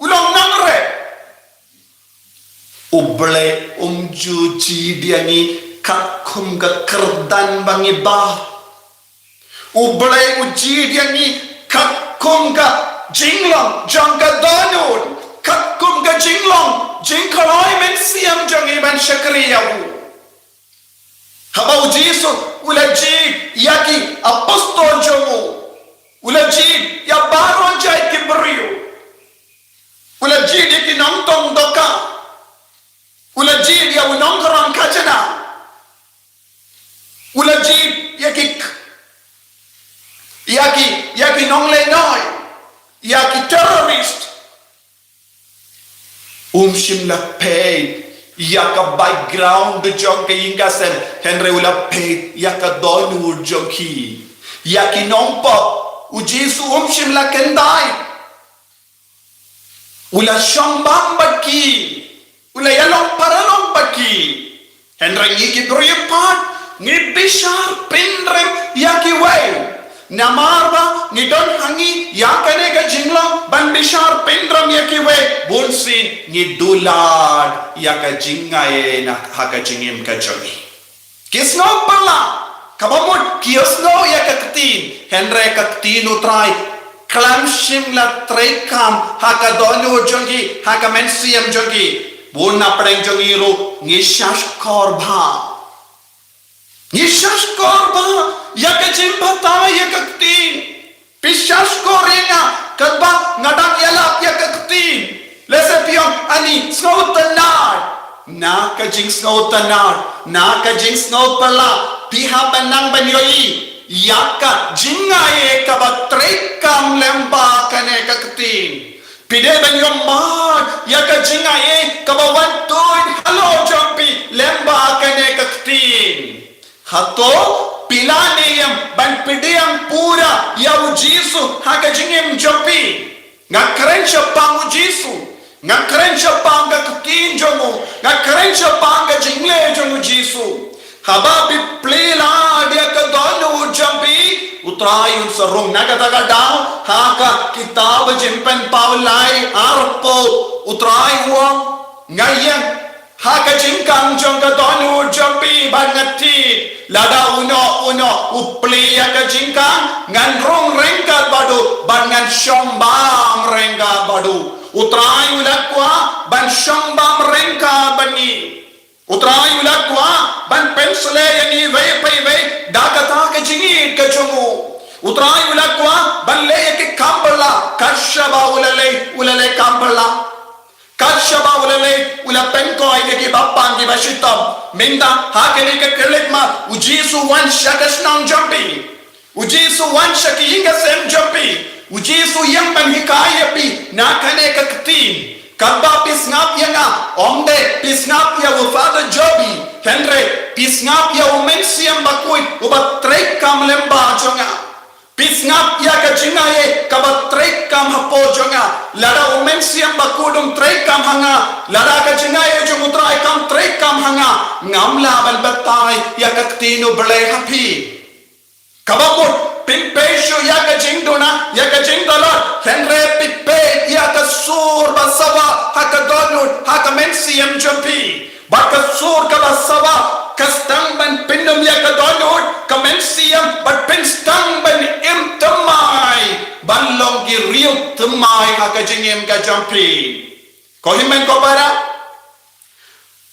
u long nongrep. U Blei um ju jied ïa ngi katkum ka kyrdan ba ngi bah. U Blei u jied ïa ngi katkum ka jinglong jong ka dohnud, katkum ka jinglong jingkloi mynsiem jong ngi ban shakri ïa u. Haba u Jisu u la jied ïa ki apostol jong u, u la jied ïa baroh jait ki briew, u la jied ïa ki nongtong dohkha, u la jied ïa u nongkhrong khajna, u la jied ïa ki, ïa ki, ïa ki nonglehnoh, ïa ki terrorist. Um shym la peit ïa ka background jong ka ïing ka sem, hynrei u la peit ïa ka dohnud jong ki. Ïa ki nongpop u Jisu um shym la kyntait. U la shong bam bad ki, u la ïalong paralok bad ki. Hynrei ngi ki briew pat, ngi bishar pynrem ïa kiwei. Namar ba ngi don ha ngi ïa kane ka jinglong ban bishar pynrem ïa kiwei, bun sien ngi duh lad ïa ka jingai na ha ka jingim ka jong ngi. Ki sngew pala, kaba mut ki ïohsngew ïa ka ktien, hynrei ka ktien U Trai khlem shym la treikam ha ka dohnud jong ki, ha ka mynsiem jong ki. Bun na pdeng jong ngi ruh ngi shahshkor bha. Ngi shahshkor bha ïa ka jingbatai ïa ka ktien. Phi shahshkor ïa nga katba nga dang ïalap ïa ka ktien. Lehse phi ong, ani sngewtynnad. Na ka jingsngewtynnad, na ka jingsngew pala, phi hap ban nang ban ïohi ïa ka jingai kaba treikam lyngba kane ka ktien. Phi dei ban ïohmad ïa ka jingai kaba wan tuid halor jong phi lyngba kane ka ktien. Hato phi la ne ïa ban pdiang pura ïa u Jisu ha ka jingim jong phi? Nga kren shaphang u Jisu. Nga kren shaphang ka ktien jong u. Nga kren shaphang ka jingleh jong u Jisu. Haba phi plie lad ïa ka dohnud jong phi, U Trai un sa rung. Na kata ka daw ha ka kitab Jingpynpaw lai arphew, U Trai u ong, nga ïeng ha ka jingkang jong ka dohnud jong phi bad nga thied. Lada uno uno u plie ïa ka jingkang, ngan rung ryngkat bad u bad ngan shong bam ryngkat bad u. U Trai u la kwah ban shong bam ryngkat bad ngi. U Trai u la kwah ban pynshlei ïa ngi iwei pa iwei da kata ka jingïeit ka jong u. U Trai u la kwah ban leh ïa ki kam bylla, kat shaba u la leh, u la leh kam bylla. Kat shaba u la leh, u la pynkoit ïa ki bapang ki bashitom. Mynta ha kane ka khyllipmat u Jisu wan sha ka shnong jong phi. U Jisu wan sha ki ïing ki sem jong phi. U Jisu ïeng ban hikai ïa phi na kane ka ktien. Katba phi sngap ïa nga, ym dei phi sngap ïa u Father Jobi, hynrei phi sngap ïa u Mynsiem Bakhuid uba treikam lyngba jong nga. Phi sngap ïa ka jingaiei kaba treikam hapoh jong nga. Lada u Mynsiem Bakhuid um treikam ha nga, lada ka jingaiei jong U Trai kam treikam ha nga, ngam lah ban batai ïa ka ktien U Blei ha phi. Kaba mut, phim peit shuh ïa ka jingduna, ïa ka jingdalot, hynrei phi peit ïa ka sur ba sawa ha ka dohnud, ha ka mynsiem jong phi. Bad ka sur kaba sawa ka sdang ban pyndem ïa ka dohnud, ka mynsiem, bad phin sdang ban im thymmai ban long ki riew thymmai ha ka jingim ka jong phi. Ko hynmen ko para,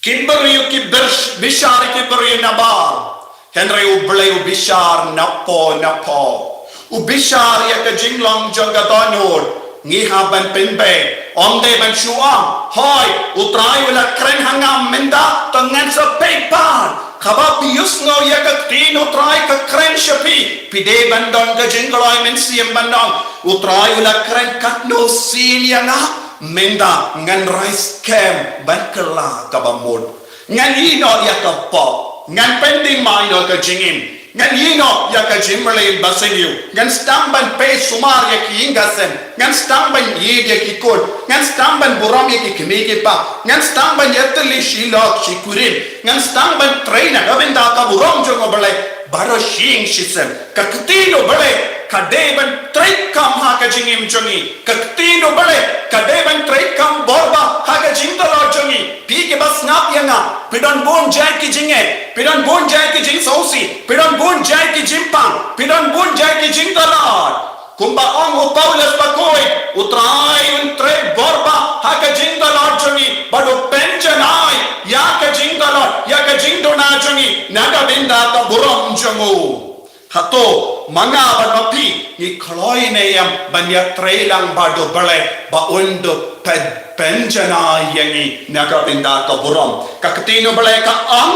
ki briew ki bir-, bishar ïa ki briew nabar, hynrei U Blei u bishar napdeng napdeng. U bishar ïa ka jinglong jong ka dohnud. Ngi hap ban pynbeit, ym dei ban shu ong, hooid, U Trai u la kren ha nga mynta, to ngan sa peit pat. Haba phi ïohsngew ïa ka ktien U Trai ka kren sha phi, phi dei ban don ka jingkloi mynsiem ban ong, U Trai u la kren katno sien ïa nga, mynta ngan rai skhem ban kylla kaba mut. Ngan ïehnoh ïa ka pop, ngan pyndem ïa ka jingim. Ngan ïehnoh ïa ka jingmlien basniew. Ngan sdang ban peit sumar ïa ki ïing ki sem. Ngan sdang ban ïeit ïa ki khun. Ngan sdang ban burom ïa ki kmie ki kpa. Ngan sdang ban ïatylli shi lok shi kurim. Ngan sdang ban trei na ka bynta ka burom jong U Blei. Baroh shi ïing shi sem. Ka ktien U Blei ka dei ban treikam ha ka jingim jong ngi. Ka ktien U Blei ka dei ban treikam bor bha ha ka jingdalot jong ngi. Phi kiba sngap ïa nga, phi don bun jait ki jingeh, phi don bun jait ki jingsngewsih, phi don bun jait ki jingpang, phi don bun jait ki jingdalot. Kumba ong u Paulus Bakhuid, U Trai un trei bor bha ha ka jingdalot jong ngi, bad u pynjanai ïa ka jingdalot, ïa ka jingduna jong ngi na ka bynta ka burom jong u. Hato ma nga bad ma phi ngi kloi ne em ban ïatrei lang bad U Blei ba un da pyn-, pynjanai ïa ngi na ka bynta ka burom? Ka ktien U Blei ka ong,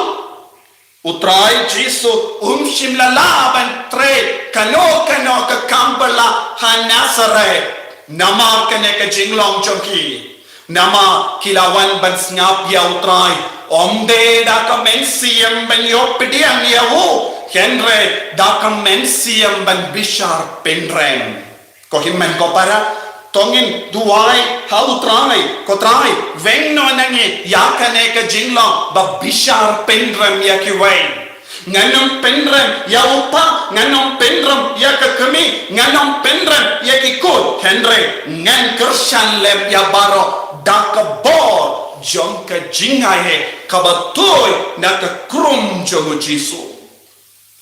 U Trai Jisu um shym la lah ban trei kano kano ka kam bylla ha Nasareth. Namar kane ka jinglong jong ki. Namar ki la wan ban sngap ïa U Trai, ym dei da ka mynsiem ban ïoh pdiang ïa u, hynrei da ka mynsiem ban bishar pynrem. Ko hynmen ko para, to ngin duwai ha U Trai, ko Trai, weng noh na ngi ïa kane ka jinglong ba bishar pynrem ïa kiwei. Ngan ym pynrem ïa u kpa, ngan ym pynrem ïa ka kmie, ngan ym pynrem ïa ki khun, hynrei ngan kyrshan lem ïa baroh da ka bor jong ka jingaiei kaba tuid na ka krum jong u Jisu.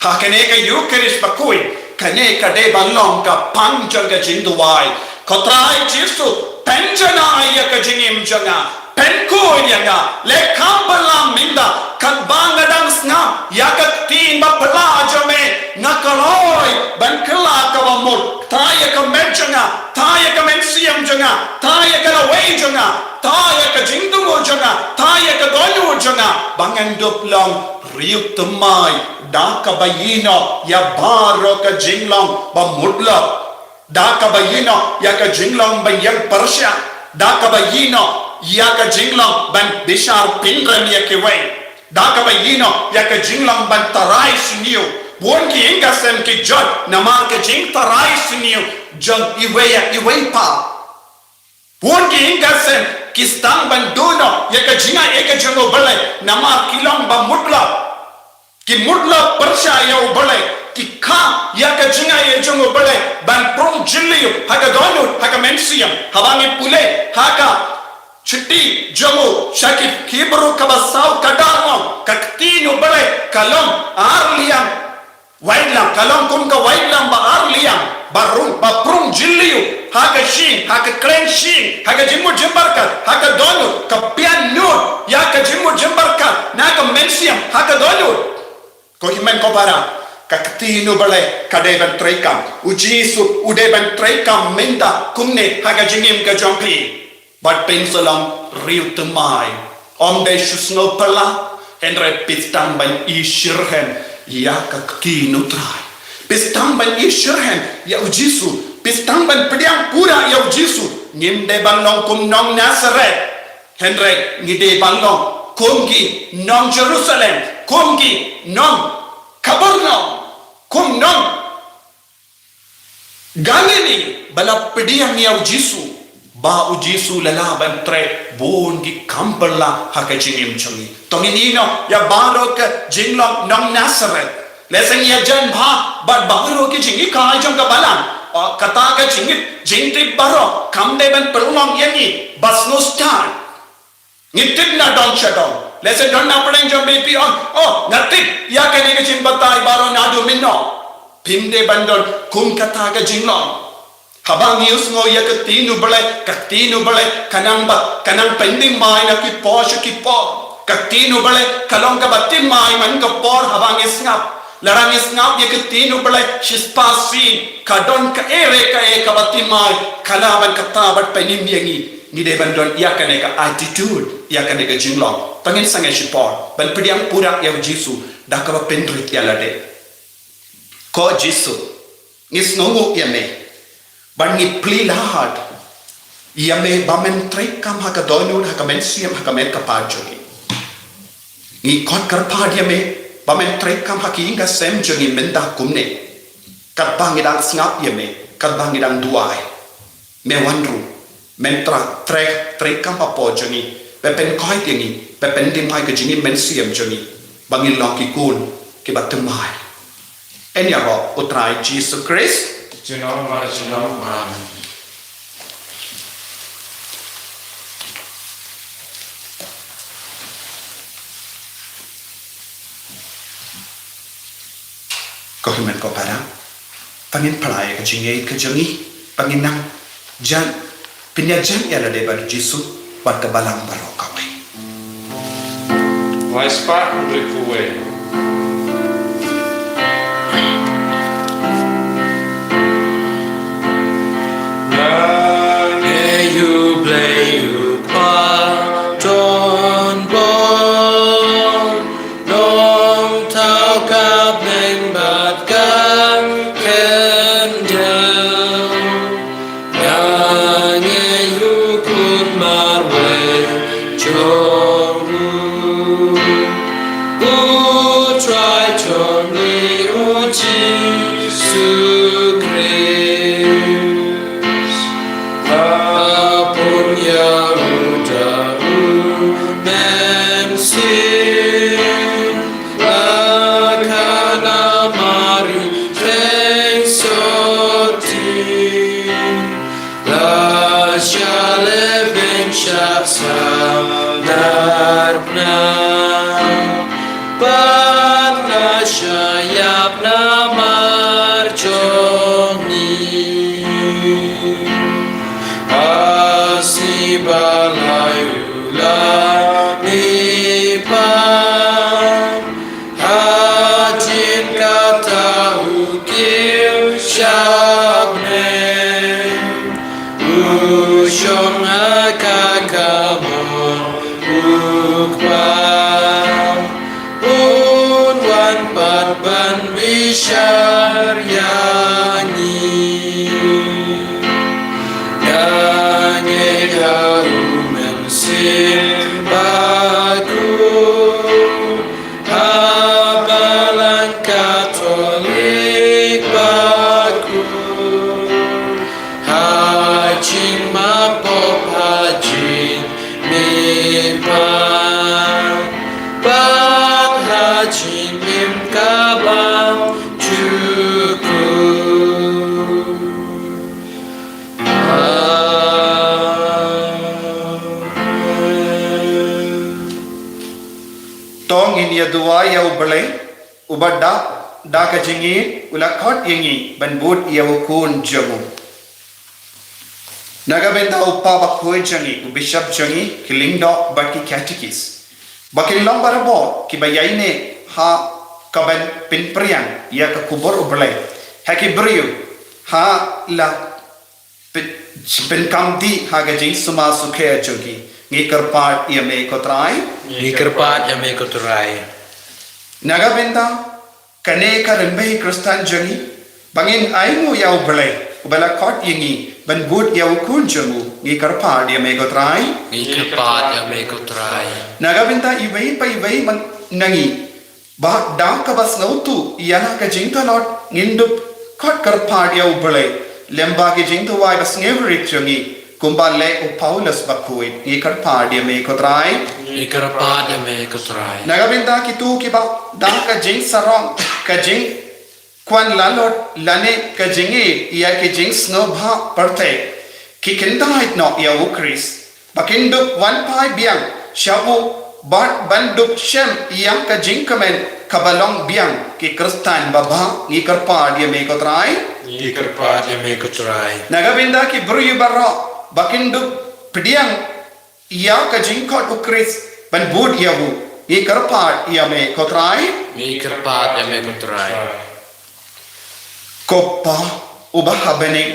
Ha kane ka Ïukharist Bakhuid, kane ka dei ban long ka pang jong ka jingduwai. Ko Trai Jisu, pynjanai ïa ka jingim jong nga, pynkhuid ïa nga, leh kam bylla mynta, katba nga dang sngap ïa ka ktien ba phylla jong me, nga kloi ban kylla kaba mut. Thaw ïa ka met jong nga, thaw ïa ka mynsiem jong nga, thaw ïa ka lawei jong nga, thaw ïa ka jingthmu jong nga, thaw ïa ka dohnud jong nga, ba ngan dup long riew thymmai da kaba ïehnoh ïa baroh ka jinglong ba mutlop. Da kaba ïehnoh ïa ka jinglong ban ïeng pyrshah. Da kaba ïehnoh ïa ka jinglong ban bishar pynrem ïa kiwei. Da kaba ïehnoh ïa ka jinglong ban tharai sniew. Bun ki ïing ki sem ki jot namar ka jingtharai sniew jong iwei ïa iwei pat. Bun ki ïing ki sem ki sdang ban duh noh ïa ka jingaiei ka jong U Blei namar ki long ba mutlop. Ki mutlop pyrshah ïa U Blei, ki kha ïa ka jingaiei jong U Blei ban prung jylliew ha ka dohnud, ha ka mynsiem. Haba ngi pule ha ka shithi jong u sha ki Hebru kaba saw ka dang ong, ka ktien U Blei ka long ar liang waitlam, ka long kum ka waitlam ba ar liang, ba rung, ba prung jylliew ha ka shyieng, ha ka kren shyieng, ha ka jingmut jingpyrkhat, ha ka dohnud, ka pian nud ïa ka jingmut jingpyrkhat na ka mynsiem, ha ka dohnud. Ko hynmen ko para, ka ktien U Blei ka dei ban treikam. U Jisu u dei ban treikam mynta kumne ha ka jingim ka jong phi. Bad phin sa long riew thymmai. Ym dei shu sngew phylla, hynrei phi sdang ban ïashitrhem ïa ka ktien U Trai. Phi sdang ban ïasyrhem ïa u Jisu, phi sdang ban pdiang pura ïa u Jisu, ngim dei ban long kum nong Nasareth. Hynrei ngi dei ban long kum ki nong Jerusalem, kum ki nong Kapernaum, kum nong Galili ba la pdiang ïa u Jisu, ba u Jisu la lah ban trei bun ki kam pyrshah ha ka jingim jong ngi. To ngin ïehnoh ïa baroh ka jinglong nong Nasareth. Lehse ngi ïajan bha bad baroh ki jinghikai jong ka balang. Ah, kata ka jingngeit jingtip baroh kam dei ban pynlong ïa ngi ba sngewstad. Ngi tip na dong sha dong. Lehse don na pdeng jong phi, phi ong, oh, nga tip ïa kane ka jingbatai baroh naduh mynno. Phim dei ban don kum kata ka jinglong. Haba ngi ïohsngew ïa ka ktien U Blei, ka ktien U Blei ka nang ba, ka nang pyndem mai na ki por sha ki por. Ka ktien U Blei ka long kaba tip mai man ka por haba ngi sngap. Lada ngi sngap ïa ka ktien U Blei shispah sien, ka don kaei re kaei kaba tip mai, ka lah ban kata bad pynim ïa ngi. Ngi dei ban don ïa kane ka attitude, ïa kane ka jinglong. To ngin sangeh shipor ban pdiang pura ïa u Jisu da kaba pynrit ïa lade. Ko Jisu, ngi sngewnguh ïa me bad ngi plie lad ïa me ba men treikam ha ka dohnud, ha ka mynsiem, ha ka met ka phad jong ngi. Ngi khot kyrpad ïa me ba men treikam ha ka ïing ka sem jong ngi mynta kumne. Katba ngi dang sngap ïa me, katba ngi dang duwai, me wan ruh, men tra, trei, treikam hapoh jong ngi, ba pynkoit ïa ngi, ba pyndem mai ka jingim mynsiem jong ngi, ba ngin long ki khun kiba thymmai. Yn ïaroh U Trai Jisu Khrist. Junom la junom. Amen. Ko hynmen ko para, to ngin plie ïa ka jingngeit ka jong ngi, to ngin nang jan, pynïajan ïa lade bad u Jisu bad ka balang baroh kawei. Lai spah hynriewphew wei. Nga ngeit ïa U Blei U Kpa don bor, nongthaw ka bneng bad ka khyndew. Nga ngeit ïa u Khun marwei jong u, U Trai jong ngi U Jisu Khrist. Nga pun ïa u da U Mynsiem, la khana Mari Theisotti, la shah lehbeiñ sha sandar bneng, bad la shah ïap namar jong ngi. Ha sngi ba lai u la mihpat, hadien kata u kiew sha bneng, u shong ha ka kamon U Kpa. Un wan pat ban bishar ïa ngi. Nga ngeit ha U Mynsiem Bakhuid, ha Balang Katholik bakhuid, ha jingmap pop, ha jingmihpat, bad ha jingim kaba jukut. Amen. To ngin ïa duwai ïa U Blei, uba da, da ka jingïeit u la khot ïa ngi ban bud ïa u Khun jong u. Na ka bynta u Kpa Bakhuid jong ngi, u Bishop jong ngi, ki lyngdoh bad ki katikis, ba kin long barabor kiba ïaineh ha kaban pynpriang ïa ka khubor U Blei ha ki briew, ha la pyn-, pynkam dih ha ka jingsumar sukher jong ki. Ngi kyrpad ïa me ko Trai. Ngi kyrpad ïa me ko Trai. Na ka bynta kane ka rymbei Khristan jong ngi, Ba ngin ainguh ïa U Blei, uba la khot ïa ngi ban bud ïa u Khun jong u. Ngi kyrpad ïa me ko Trai. Ngi kyrpad ïa me ko Trai. Na ka bynta iwei pa iwei man na ngi, ba da kaba sngewthuh ïa la ka jingtlot, ngin dup khot kyrpad ïa U Blei lem bad ki jingduwai ba sngewrit jong ngi, kumba leh u Paulus bakhuid. Ngi kyrpad ïa me ko Trai. Ngi kyrpad ïa me ko Trai. Na ka bynta kito kiba da ka jingsarong, ka jingkwan lalot lane ka jingïeit ïa ki jingsngewbha pyrthei, ki kyntait noh ïa U Khrist, ba kin dup wan phai biang sha u bad ban dup shem ïa ka jingkmen kaba long biang ki Khristan babha. Ngi kyrpad ïa me ko Trai. Ngi kyrpad ïa me ko Trai. Na ka bynta ki briew baroh, ba kin dup pdiang ïa ka jingkhot U Khrist ban bud ïa u. Ngi kyrpad ïa me ko Trai. Ngi kyrpad ïa me ko Trai. Ko Pa uba ha bneng,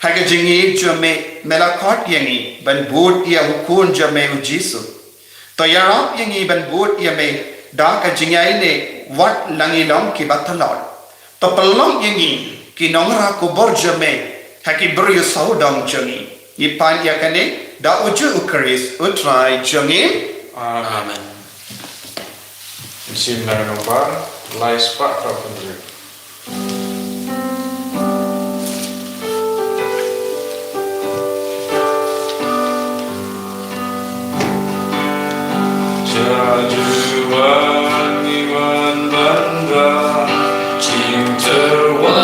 ha ka jingïeit jong me, me la khot ïa ngi ban bud ïa u Khun jong me u Jisu. To ïarap ïa ngi ban bud ïa me da ka jingïaineh wat la ngi long kiba tlot. To pynlong ïa ngi ki nongrah khubor jong me ha ki briew sawdong jong ngi. Ngi pan ïa kane da u juh U Khrist U Trai jong ngi. Amen. Amen. Sim na ka nongbar lai spah hynriew. Sha juan ngi wan ban rah jingtyrwa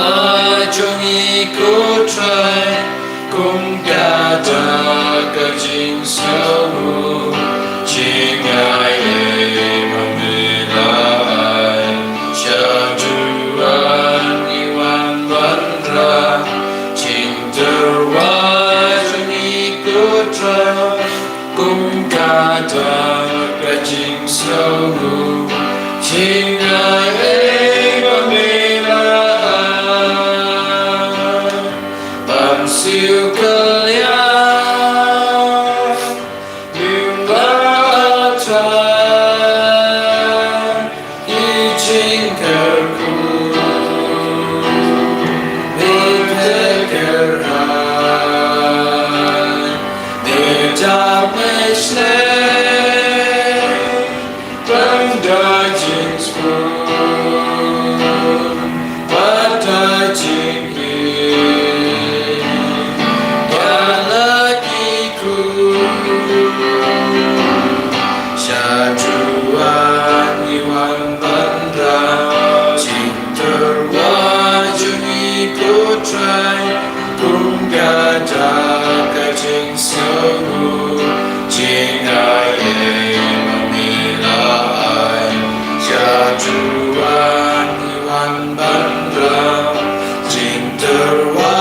jong ngi ko Trai, kum ka da ka jingsngewnguh, jingai ei ba me la ai. Sha juan ngi wan ban rah jingtyrwa jong ngi ko Trai, kum ka da ka jingsngewnguh, jingai ei ba me la ai. Ban siew kylliang lyngba Trai, i jingkyrkhu me kyrhai, me dap me shlei, ban da jingsbun bad da jingïeit ïa la ki khun. Sha juan ngi wan ban rah jingtyrwa jong ngi ko Trai, kum ka da ka jingsngewnguh, jingai ei ba me la ai. Sha juan ngi wan ban rah jingtyrwa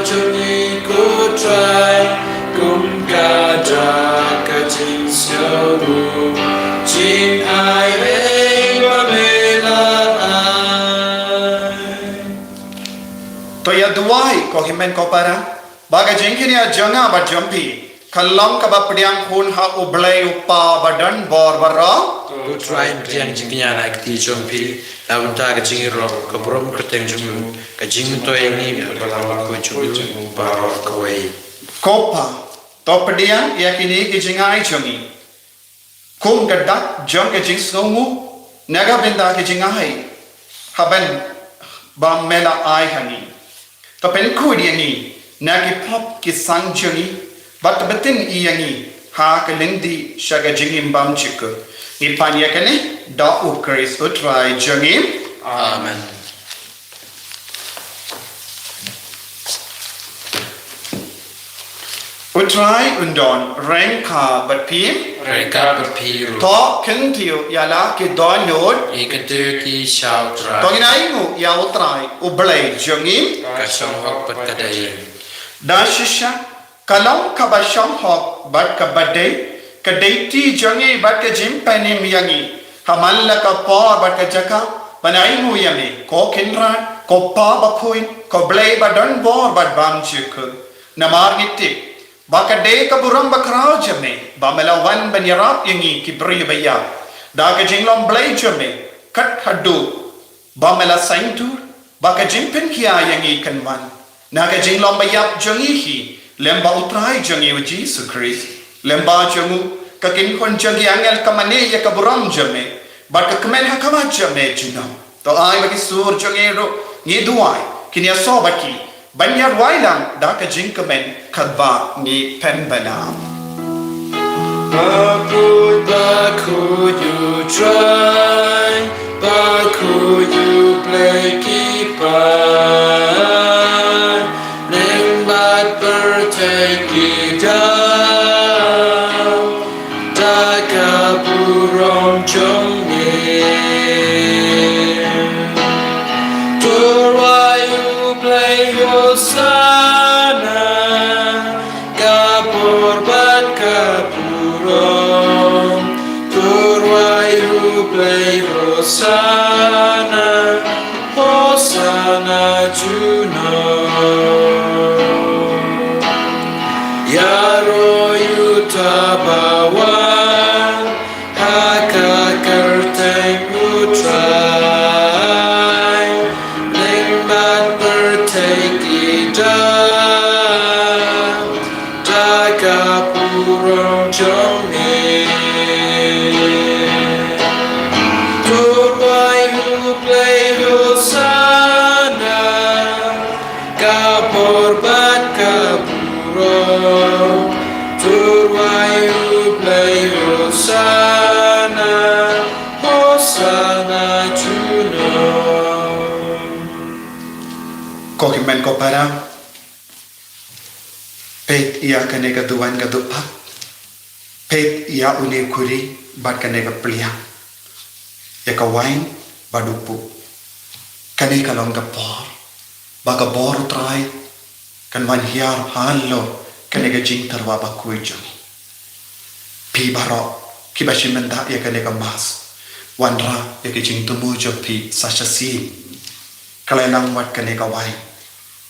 jong ngi ko Trai, kum ka da ka jingsngewnguh, jingai ei ba me la ai. To ïa duwai ko hynmen ko para, ba ka jingkynnoh jong nga bad jong phi kan long kaba pdiang khun ha U Blei U Kpa ba don bor baroh. To Trai, pdiang jingkynnoh na ka kti jong phi na ka bynta ka jingïaroh ka burom kyrteng jong u, ka jingmyntoi ïa ngi bad ka burom ka jong u baroh kawei. Ko Pa, to pdiang ïa kine ki jingai jong ngi kum ka dak jong ka jingsngewnguh na ka bynta ka jingai ha ban ba me la ai ha ngi. To pynkhuid ïa ngi na ki pop ki sang jong ngi, bad to btin ïa ngi ha ka lynti sha ka jingim bymjukut. Ngi pan ïa kane da U Khrist U Trai jong ngi. Amen. U Trai un don ryngkat bad phi. Ryngkat bad phi ruh. To kyntiew ïa la ki dohnud. Ngi kyntiew ki sha U Trai. To ngin ainguh ïa U Trai U Blei jong ngi. Ka shong hok bad ka dei. Da shisha ka long kaba shong hok bad kaba dei ka dei kti jong ngi bad ka jingpynim ïa ngi ha man la ka por bad ka jaka ban ainguh ïa me, ko Kynrad, ko Pa bakhuid, ko Blei ba don bor bad bymjukut. Namar ngi tip ba ka dei ka burom bakhraw jong me ba me la wan ban ïarap ïa ngi ki briew ba ïap da ka jinglong Blei jong me, kat haduh ba me la saiñdur ba ka jingpynkhia ïa ngi kan wan na ka jinglong ba ïap jong ngi hi, lem bad U Trai jong ngi U Jisu Khrist. Lem bad jong u, ka kynhun jong ki angel ka mane ïa ka burom jong me, bad ka kmen ha khmat jong me junom. To ai ba ki sur jong ngi ruh ngi duwai, kin ïasoh bad ki ban ïa rwai lang da ka jingkmen katba ngi pynbna. Bakhuid, bakhuid U Trai, bakhuid U Blei ki paid, lyngba pyrthei ki dei da ka burom jong me. To rwai U Blei Hosana, ka bor bad ka burom. To rwai U Blei Hosana, Hosana junom. Ïaroh ïa uta uba wan ha ka kyrteng U Trai, lyngba pyrthei ki dei da ka burom jong me. To rwai U Blei Hosana, ka bor bad ka burom. To rwai U Blei Hosana, Hosana junom. Ko hynmen ko para, peit ïa kane ka duwan ka dupha. Peit ïa une u khuri bad kane ka pliang, ïa ka wain bad u puh. Kane ka long ka por ba ka bor U Trai kan wan hiar halor kane ka jingtyrwa bakhuid jong ngi. Phi baroh kiba shim bynta ïa kane ka Mass, wanrah ïa ka jingthmu jong phi sa shisien. Khlem lang wat kane ka wain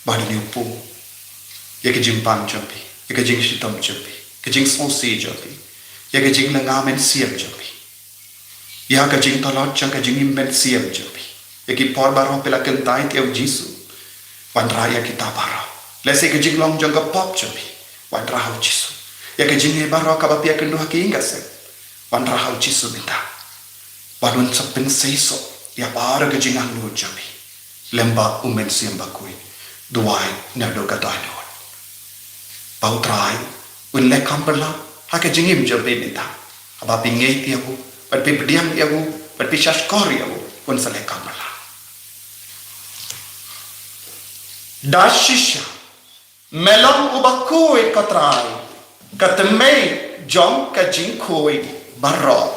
bad une u puh, ïa ka jingbam jong phi, ïa ka jingshitom jong phi, ka jingsngewsih jong phi, ïa ka jinglynga mynsiem jong phi, ïa ka jingtlot jong ka jingim mynsiem jong phi, ïa ki por baroh phi la kyntait ïa U Jisu. Wanrah ïa kita baroh. Lehse ka jinglong jong ka pop jong phi, wanrah ha U Jisu. Ïa ka jingeh baroh kaba phi ïakynduh ha ka ïing ka sem, wanrah ha U Jisu mynta. Bad un sa pynseisoh ïa baroh ka jingangnud jong phi. Lem bad U Mynsiem Bakhuid, duwai naduh ka dohnud. Ba U Trai un leh kam pynlong ha ka jingim jong phi mynta. Haba phi ngeit ïa u, bad phi pdiang ïa u, bad phi shahshkor ïa u, un sa leh kam pynlong. Da shisha me long uba khuid, ko Trai, ka tymmen jong ka jingkhuid baroh.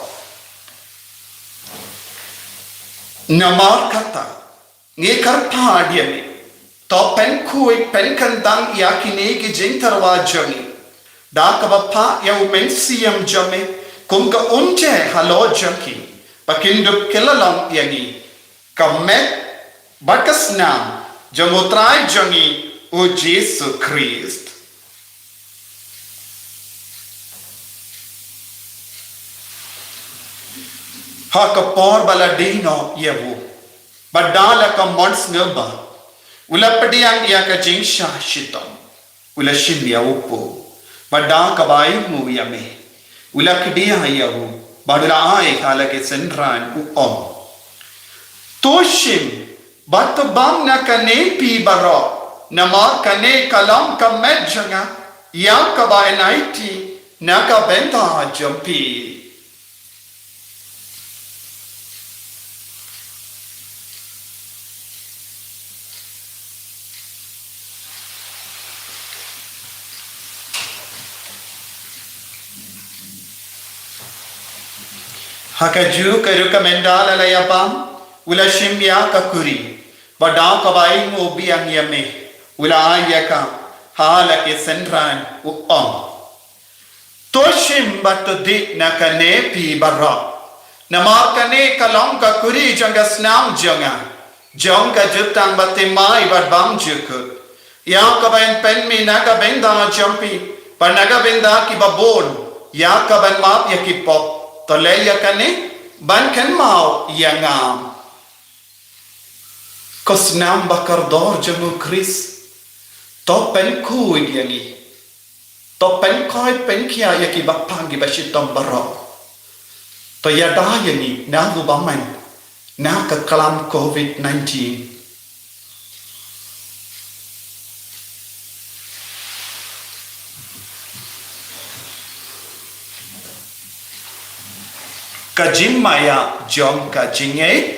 Namar kata ngi kyrpad ïa me, to pynkhuid pynkyndang ïa kine ki jingtyrwa jong ngi da kaba phah ïa U Mynsiem jong me kum ka umjai halor jong ki, ba kin dup kylla long ïa ngi ka met bad ka snam jong U Trai jong ngi U Jisu Khrist. Ha ka por ba la die noh ïa u, bad da la ka mon sngewbha, u la pdiang ïa ka jingshah shitom, u la shim ïa u puh, bad da kaba ainguh ïa me, u la khdia ïa u, bad u la ai ha la ki synran, u ong: To shim bad to bam na kane phi baroh, namar kane ka long ka met jong nga, ïa kaba yn aiti na ka bynta jong phi. Ha kajuh ka rukom ynda la la ïa bam, u la shim ïa ka kuri, bad da kaba ainguh biang ïa me, u la ai ïa ka ha la ki synran, u ong: To shim bad to dih na kane phi baroh, namar kane ka long ka kuri jong ka snam jong nga, jong ka jutang bathymmai bad bymjukut, ïa kaba yn pynmih na ka bynta jong phi bad na ka bynta kiba bun, ïa kaban map ïa ki pop. To leh ïa kane ban kynmaw ïa nga. Ko snam ba kordor jong u Khrist, to pynkhuid ïa ngi. To pynkhuid pynkhia ïa ki ba pang ki ba shitom baroh. To ïada ïa ngi na u ba man na ka klam covid nineteen. Ka jingmaïa jong ka jingngeit.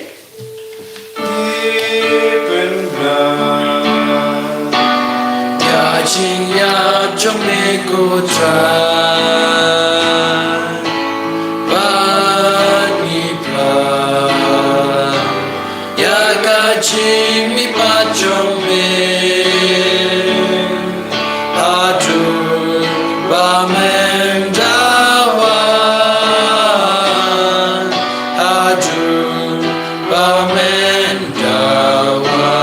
Ïa jingïap jong me ko Trai, bad ngi phla ïa ka jingmihpat jong me. Haduh ba men dawa, haduh ba men dawa.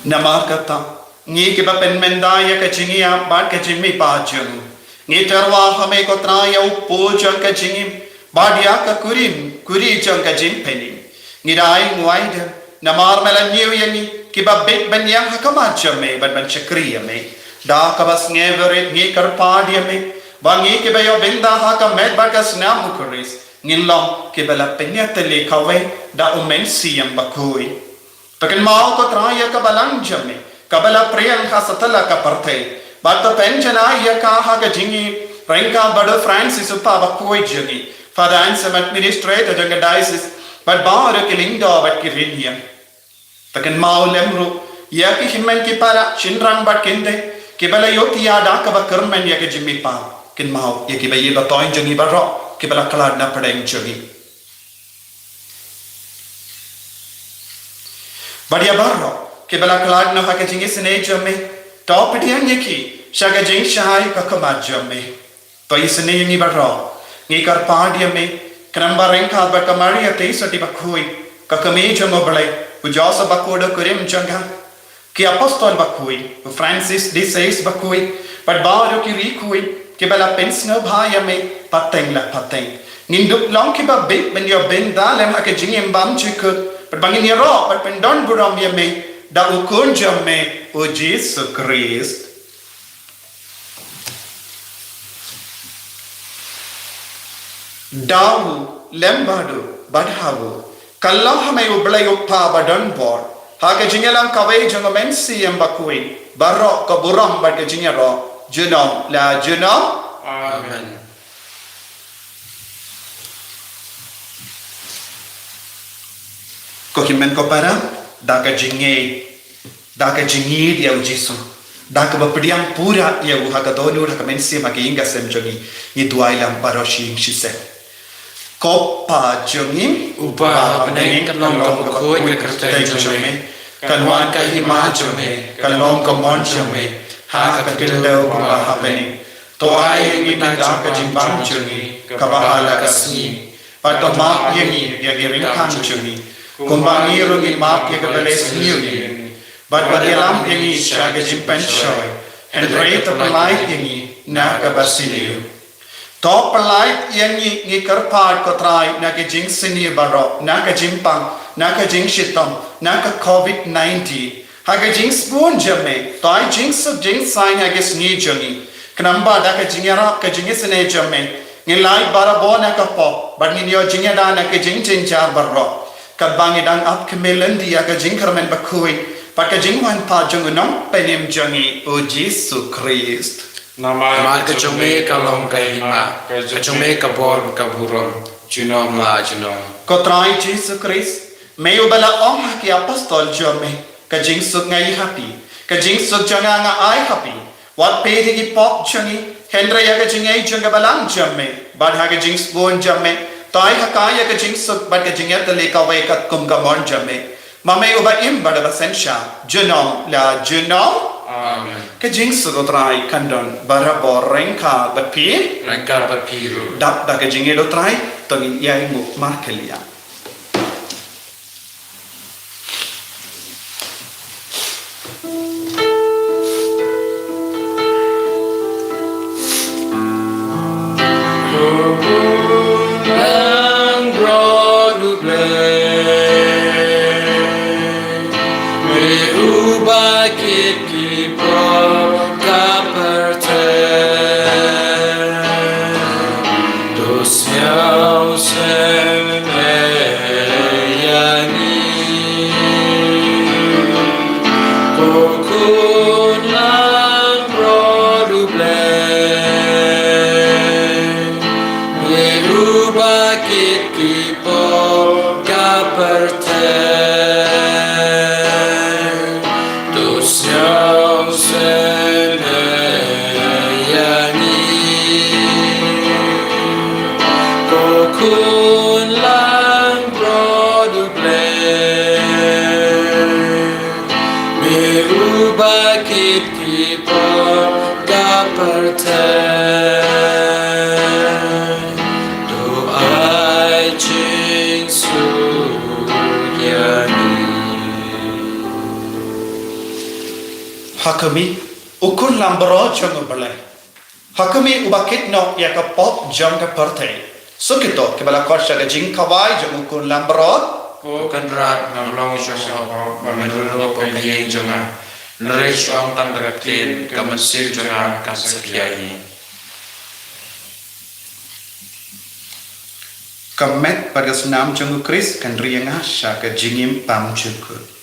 Namar kata, ngi kiba pynmynda ïa ka jingïap bad ka jingmihpat jong u, ngi tyrwa ha me ko Trai ïa u pud jong ka jingim, bad ïa ka kurim kuri jong ka jingpynim. Ngi da ai nguai dem namar me la ñiew ïa ngi kiba bit ban ïeng ha khmat jong me bad ban shakri ïa me. Da kaba sngewrit ngi kyrpad ïa me ba ngi kiba ïoh bynta ha ka met bad ka snam u Khrist ngin long kiba la pynïatylli kawei da u Mynsiem Bakhuid. To kynmaw ko Trai ïa ka balang jong me kaba la pyrshang ha satlak ka pyrthei, bad to pynjanai ïa ka ha ka jingïaryngkat bad u Francis u Papa bakhuid jong ngi, Father Anselm administrator jong ka diocese, bad baroh ki lyngdoh bad ki rynïeng. To kynmaw lem ruh ïa ki hynmen ki para, shynrang bad kynthei kiba la ïohthiah da kaba kyrmen ïa ka jingmihpat. Kynmaw ïa kiba ïeit ba thoiñ jong ngi baroh kiba la khlad na pdeng jong ngi. Bad ïa baroh kiba la khlad noh ha ka jingisynei jong me, to pdiang ïa ki sha ka jingshai ka khmat jong me. To isynei ïa ngi baroh. Ngi kyrpad ïa me khnang ba ryngkat bad ka Maria Theisotti bakhuid, ka kmie jong u Blei, u Joseph bakhuid u kurim jong ka, ki apostol bakhuid, u Francis de Sales bakhuid, bad baroh ki riewkhuid kiba la pynsngewbha ïa me pateng la pateng, ngin dup long kiba bit ban ïoh bynta lem ha ka jingim bymjukut, bad ba ngin ïaroh bad pyndonburom ïa me da u Khun jong me u Jisu Khrist. Da u, lem bad u, bad ha u, ka long ha me u Blei u Kpa badonbor, ha ka jingïalam kawei jong u Mynsiem Bakhuid, baroh ka burom bad ka jingïaroh junom la junom. Amen. Ko hynmen ko para, da ka jingngeit, da ka jingïeit ïa u Jisu, da kaba pdiang pura ïa u ha ka dohnud, ha ka mynsiem, ha ka ïing ka sem jong ngi, ngi duwai lang baroh shi ïing shi sem. Ko Pa jong ngi uba ha bneng, kan long kaba khuid ka kyrteng jong me, kan wan ka hima jong me, kan long ka mon jong me ha ka khyndew kumba ha bneng. To ai ïa ngi mynta ka jingbam jong ngi kaba ha la ka sngi. Bad to map ïa ngi ïa ki ryngkang jong ngi, kumba ngi ruh ngi map ïa kiba leh sniew ïa ngi. Bad wat ïalam ïa ngi sha ka jingpynshoi, hynrei to pyllait ïa ngi na kaba sniew. To pyllait ïa ngi, ngi kyrpad ko Trai, na ka jingsniew baroh, na ka jingpang, na ka jingshitom, na ka covid nineteen. Ha ka jingsbun jong me, to ai jingsuk jingsaiñ ha ka sngi jong ngi. Khnang ba da ka jingïarap ka jingisynei jong me, ngin lait barabor na ka pop, bad ngin ïoh jingïada na ka jingjynjar baroh. Katba ngi dang ap khmih lynti ïa ka jingkyrmen bakhuid bad ka jingwan pat jong u Nongpynim jong ngi u Jisu Khrist. Namar ka jong me ka long ka hima, ka jong me ka bor, ka burom junom la junom. Ko Trai Jisu Khrist, me uba la ong ha ki apostol jong me, ka jingsuk nga ai ha phi, ka jingsuk jong nga nga ai ha phi. Wat peit ïa ki pop jong ngi, hynrei ïa ka jingngeit jong ka balang jong me, bad ha ka jingsbun jong me, to ai ha ka ïa ka jingsuk bad ka jingïatylli kawei katkum ka mon jong me, ma me uba im bad uba synshar junom la junom. Amen. Ka jingsuk u Trai kan don barabor ryngkat bad phi. Ryngkat bad phi ruh. Dap da ka jingïeit u Trai, to ngin ïainguh markhylliang. Khun langbrot U Blei, me uba kit ki por ka pyrthei, to ai jingsuk ïa ngi. Ha khmih, U Khun langbrot jong U Blei. Ha khmih, uba kit noh ïa ka pop jong ka pyrthei. Suk kito kiba la khot sha ka jingkhawai jong U Khun langbrot. Ko Kynrad, nga long sha sha ba me dul ruh ka ïing jong nga. Hynrei shu ong tang da ka ktien, ka mynsiem jong nga kan sa khia hi. Ka met bad ka snam jong U Khrist kan ri ïa nga sha ka jingim pamjukut.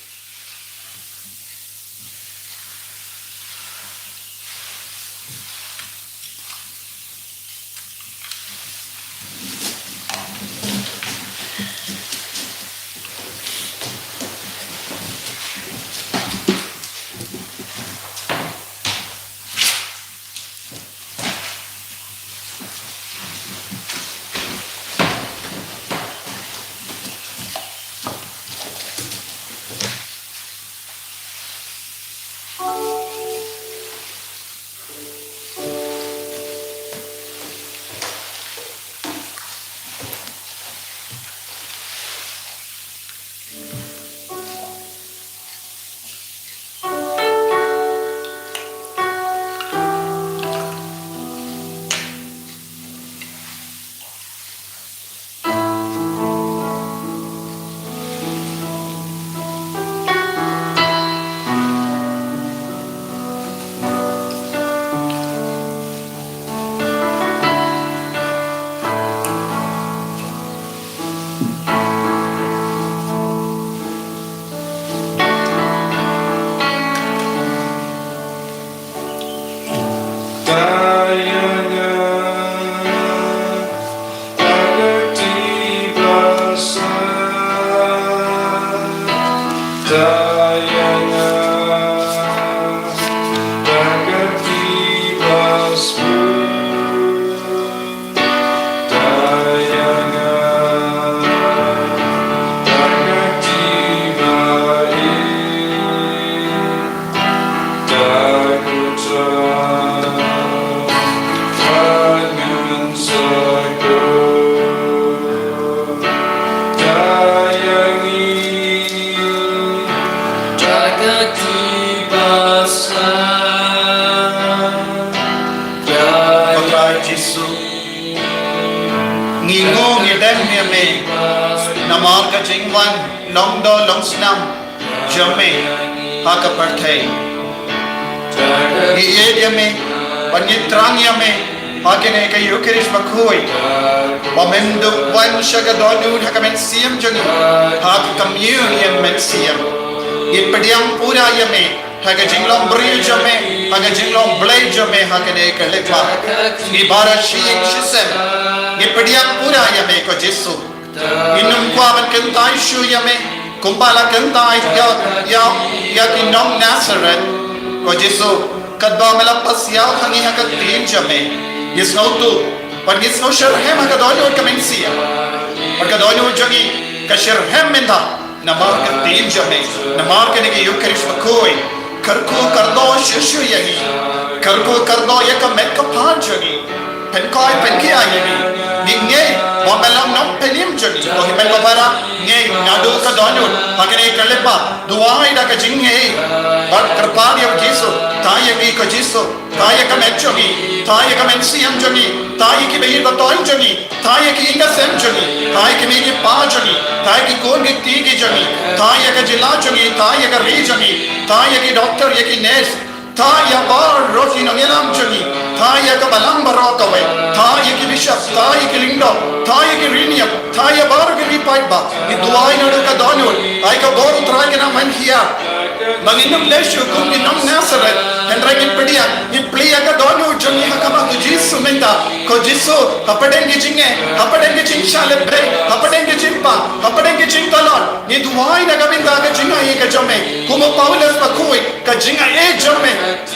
Ko Trai Jisu, ngi ngong ngi dem ïa me namar ka jingwan long doh long snam jong me ha ka pyrthei. Ngi ïeit ïa me bad ngi thrang ïa me ha kane ka Eukharist bakhuid, ba mem dup wan sha ka dohnud ha ka mynsiem jong ngi ha ka communion mynsiem. Ngi pdiang pura ïa me ha ka jinglong briew jong me, ha ka jinglong Blei jong me ha kane ka khyllipmat. Ngi baroh shi ïing shi sem ngi pdiang pura ïa me ko Jisu. Ngin ym kwah ban kyntait shuh ïa me kumba la kyntait ïa, ïa, ïa ki nong Nasareth. Ko Jisu, katba me la pasiaw ha ngi ha ka ktien jong me, ngi sngewthuh bad ngi sngew shitrhem ha ka dohnud ka mynsiem. Bad ka dohnud jong ngi ka shitrhem mynta namar ka ktien jong me, namar kane ka Eukharist bakhuid. Kyrkhu kyrdoh shuh shuh ïa ngi. Kyrkhu kyrdoh ïa ka met ka phad jong ngi. Pynkhoi pynkhia ïa ngi. Ngi ngeit ba me long nongpynim jong ngi. Ko Hynmen ba Bhalang, ngeit naduh ka dohnud ha kane ka khyllipmat. Duwai da ka jingngeit bad kyrpad ïa u Jisu. Thaw ïa ngi ko Jisu. Thaw ïa ka met jong ngi. Thaw ïa ka mynsiem jong ngi. Thaw ïa ki ba ïeit ba tong jong ngi. Thaw ïa ki ïing ki sem jong ngi, thaw ïa ki mei ki pa jong ngi, thaw ïa ki khun ki kti ki jong ngi, thaw ïa ka jylla jong ngi, thaw ïa ka ri jong ngi, thaw ïa ki doktor, ïa ki nurse, thaw ïa baroh ki nongïalam jong ngi, thaw ïa ka balang baroh kawei, thaw ïa ki bishop, thaw ïa ki lyngdoh, thaw ïa ki riewniam, thaw ïa baroh ki ri paidbah. Ngi duwai naduh ka dohnud, ai ka bor U Trai kan nang wan hiar. Ba ngin ym leh shuh kum ki nong Nasareth, hynrei ngi pdiang, ngi plie ïa ka dohnud jong ngi ha khmat U Jisu mynta. Ko Jisu, hapdeng ki jingeh, hapdeng ki jingshah lehbeiñ, hapdeng ki jingpang, hapdeng ki jingtlot, ngi duwai na ka bynta ka jingaiei ka jong me. Kum u Paulus bakhuid, ka jingaiei jong me,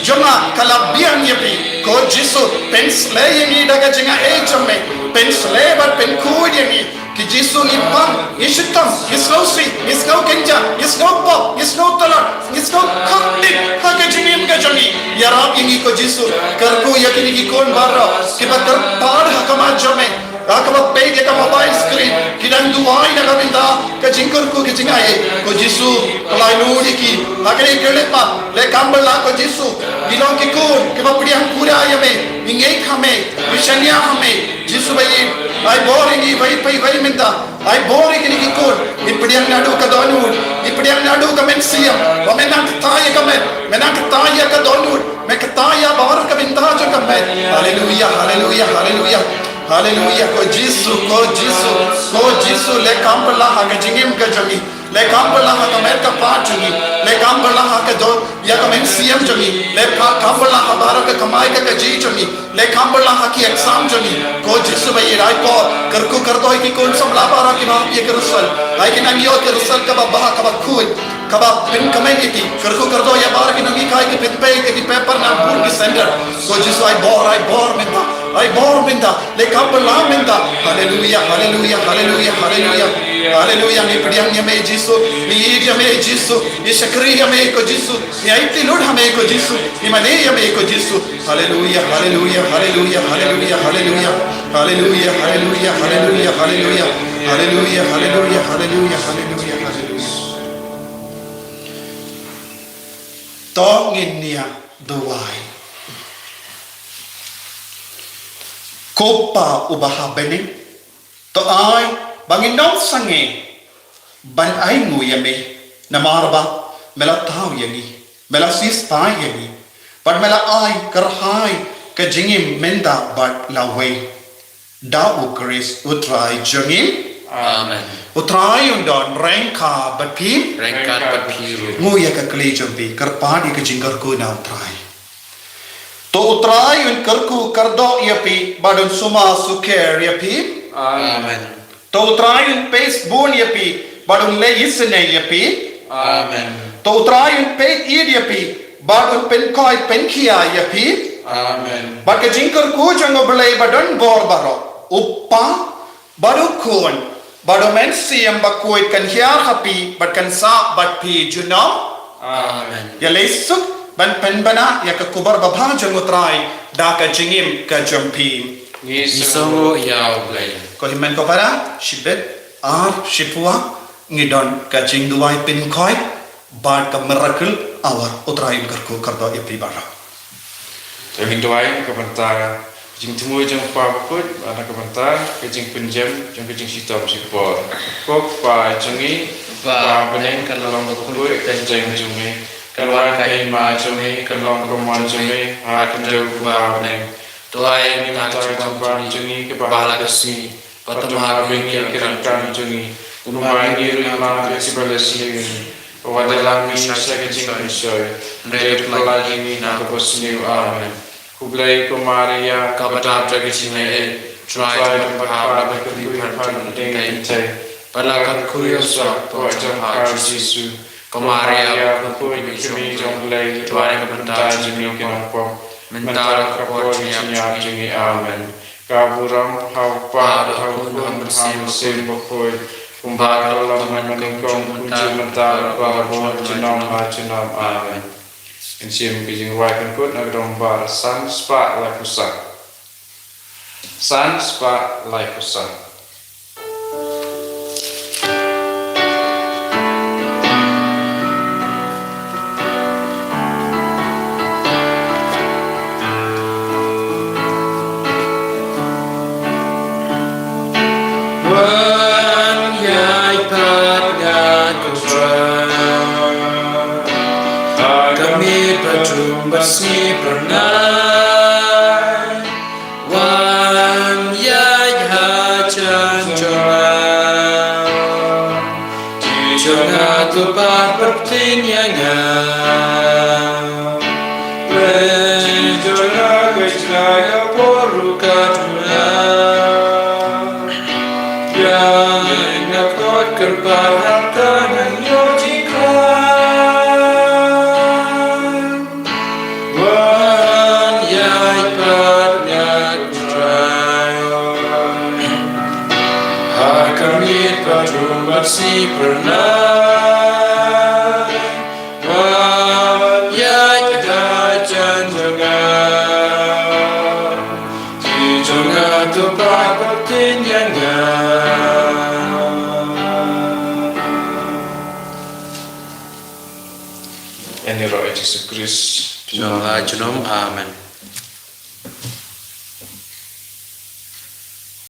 jong nga ka la biang ïa phi. Ko Jisu, pynsleh ïa ngi da ka jingaiei jong me, pynshlei bad pynkhuid ïa ngi. Ko Jisu, ngi pang, ngi shitom, ngi sngewsih, ngi sngewkynjah, ngi sngewpop, ngi sngewtlot, ngi sngewkhopdit ha ka jingim ka jong ngi. Ïarap ïa ngi ko Jisu, kyrkhu ïa kine ki khun baroh kiba kyrpad ha khmat jong me, ha kaba peit ïa ka mobile screen, ki dang duwai na ka bynta ka jingkyrkhu ka jingaiei. Ko Jisu, pynlait lut ïa ki ha kane ka leit mat, leh kam bylla ko Jisu. Ngi long ki khun kiba pdiang pura ïa me, ngi ngeit ha me, ngi shaniah ha me. Jisu ba ïeit, ai bor ïa ngi ba ïeit, ba ïeit mynta. Ai bor ïa kine ki khun, ngi pdiang naduh ka dohnud, ngi pdiang naduh ka mynsiem, ba me nang kata ïa ka met, me nang kata ïa ka dohnud, me kata ïa baroh ka bynta jong ka met. Haleluia, haleluia, haleluia. Haleluia, ko Jisu, ko Jisu, ko Jisu, leh kam bylla ha ka jingim ka jong ngi. Leh kam bylla ha ka met ka phad jong ngi. Leh kam bylla ha ka doh ïa ka mynsiem jong ngi. Leh ka kam bylla ha baroh ka kamai ka kajih jong ngi. Leh kam bylla ha ki exam jong ngi. Ko Jisu ba ïeit, ai por, kyrkhu kyrdoh ïa ki khun samla baroh kiba hap ïa ka result. Ai kin nang ïoh ka result kaba bha, kaba khuid, kaba pynkmen ïa ki. Kyrkhu kyrdoh ïa baroh ki nonghikai, ki pynpei ïa ki paper na bun ki center. Ko Jisu, ai bor, ai bor mynta. Ai bor mynta. Leh kam bylla mynta. Haleluia, haleluia, haleluia, haleluia. Haleluia, ngi pdiang ïa me Jisu. Ngi ïeit ïa me Jisu. Ngi shakri ïa me ko Jisu. Ngi aiti lut ha me ko Jisu. Ngi mane ïa me ko Jisu. Haleluia, haleluia, haleluia, haleluia, haleluia. Haleluia, haleluia, haleluia, haleluia. Haleluia, haleluia, haleluia, haleluia, haleluia. To ngin ïa duwai. Ko Pa uba ha bneng, to ai ba ngin ym sangeh ban ainguh ïa me, namar ba me la thaw ïa ngi, me la siewspah ïa ngi, bad me la ai kyrhai ka jingim mynta bad lawei. Da U Khrist U Trai jong ngi. Amen. U Trai un don ryngkat bad phi. Ryngkat bad phi ruh. Nguh ïa ka kli jong phi, kyrpad ïa ka jingkyrkhu na U Trai. To U Trai un kyrkhu kyrdoh ïa phi bad un sumar sukher ïa phi. Amen. To U Trai un peit bun ïa phi bad un leh isynei ïa phi. Amen. To U Trai un peit ïeit ïa phi bad un pynkoit pynkhia ïa phi. Amen. Bad ka jingkyrkhu jong U Blei ba don bor baroh, U Kpa, bad U Khun, bad U Mynsiem Bakhuid kan hiar ha phi bad kan sah bad phi junom. Amen. Ïaleh suk ban pynbna ïa ka khubor babha jong U Trai da ka jingim ka jong phi. Ngi sngewnguh ïa U Blei. Ko hynmen ko para, shibit ar shiphew ngi don ka jingduwai pynkhoit bad ka miracle hour. U Trai un kyrkhu kyrdoh ïa phi baroh. Te ngin duwai na ka bynta ka jingthmu jong U Kpa Bakhuid, na ka bynta ka jingpynjem jong ka jingshitom shipor. Ko Kpa jong ngi, Kpa bneng, ka long bakhuid ka kyrteng jong me, ka wan ka hima jong me, ka long ka mon jong me ha ka khyndew kumba ha bneng. To ai ïa ngi mynta ka jingpang jong ngi kaba ha la ka sngi. Bad tang ma ngi ïa ka ryngkat jong ngi, kumba ngi ruh ngi ïa kiba la sniew ïa ngi. Wat ïalam ngi sha ka jingpynshoi, hynrei to pyllait ngi na ka basniew. Amen. Khublei ko Maria, kaba dap da ka jingaiei, U Trai u don bad pha, la kyrkhu ïa pha ha khmih ki kynthei, bad la kyrkhu ïa u sawkpoh jong pha U Jisu. Ko Maria, ko kmie jong U Blei, to ai ka bynta jong ngi ki nongpop, mynta bad ka por jingïap jong ngi. Amen. Ka burom ha U Kpa, ha U Khun, ha U Mynsiem Bakhuid, kumba ka long mynnyngkong, kumjuh mynta, bad barabor, junom ha junom. Amen. Ngin shim ka jingrwai pynkut na ka dong ba san spah laiphew san. San spah laiphew san. Wan ïaid pat nga ko Trai, ha ka miet ba dum bad sngi phyrnai. Wan ïaid hajan jong nga, jong nga to pat baptis ïa nga. Wan jong nga ka jngai ka por ruh ka duna. Ïa nga kot kyrpad hangta nang ïoh jingkhlaiñ. Wan ïaid pat nga ko Trai. Sipernai, wan ïaid ha ka jan jong nga. Ki jong nga to ba baptin ïa nga. Ïa ïaroh ïa Jisu Khrist. Jong nga junom, amen.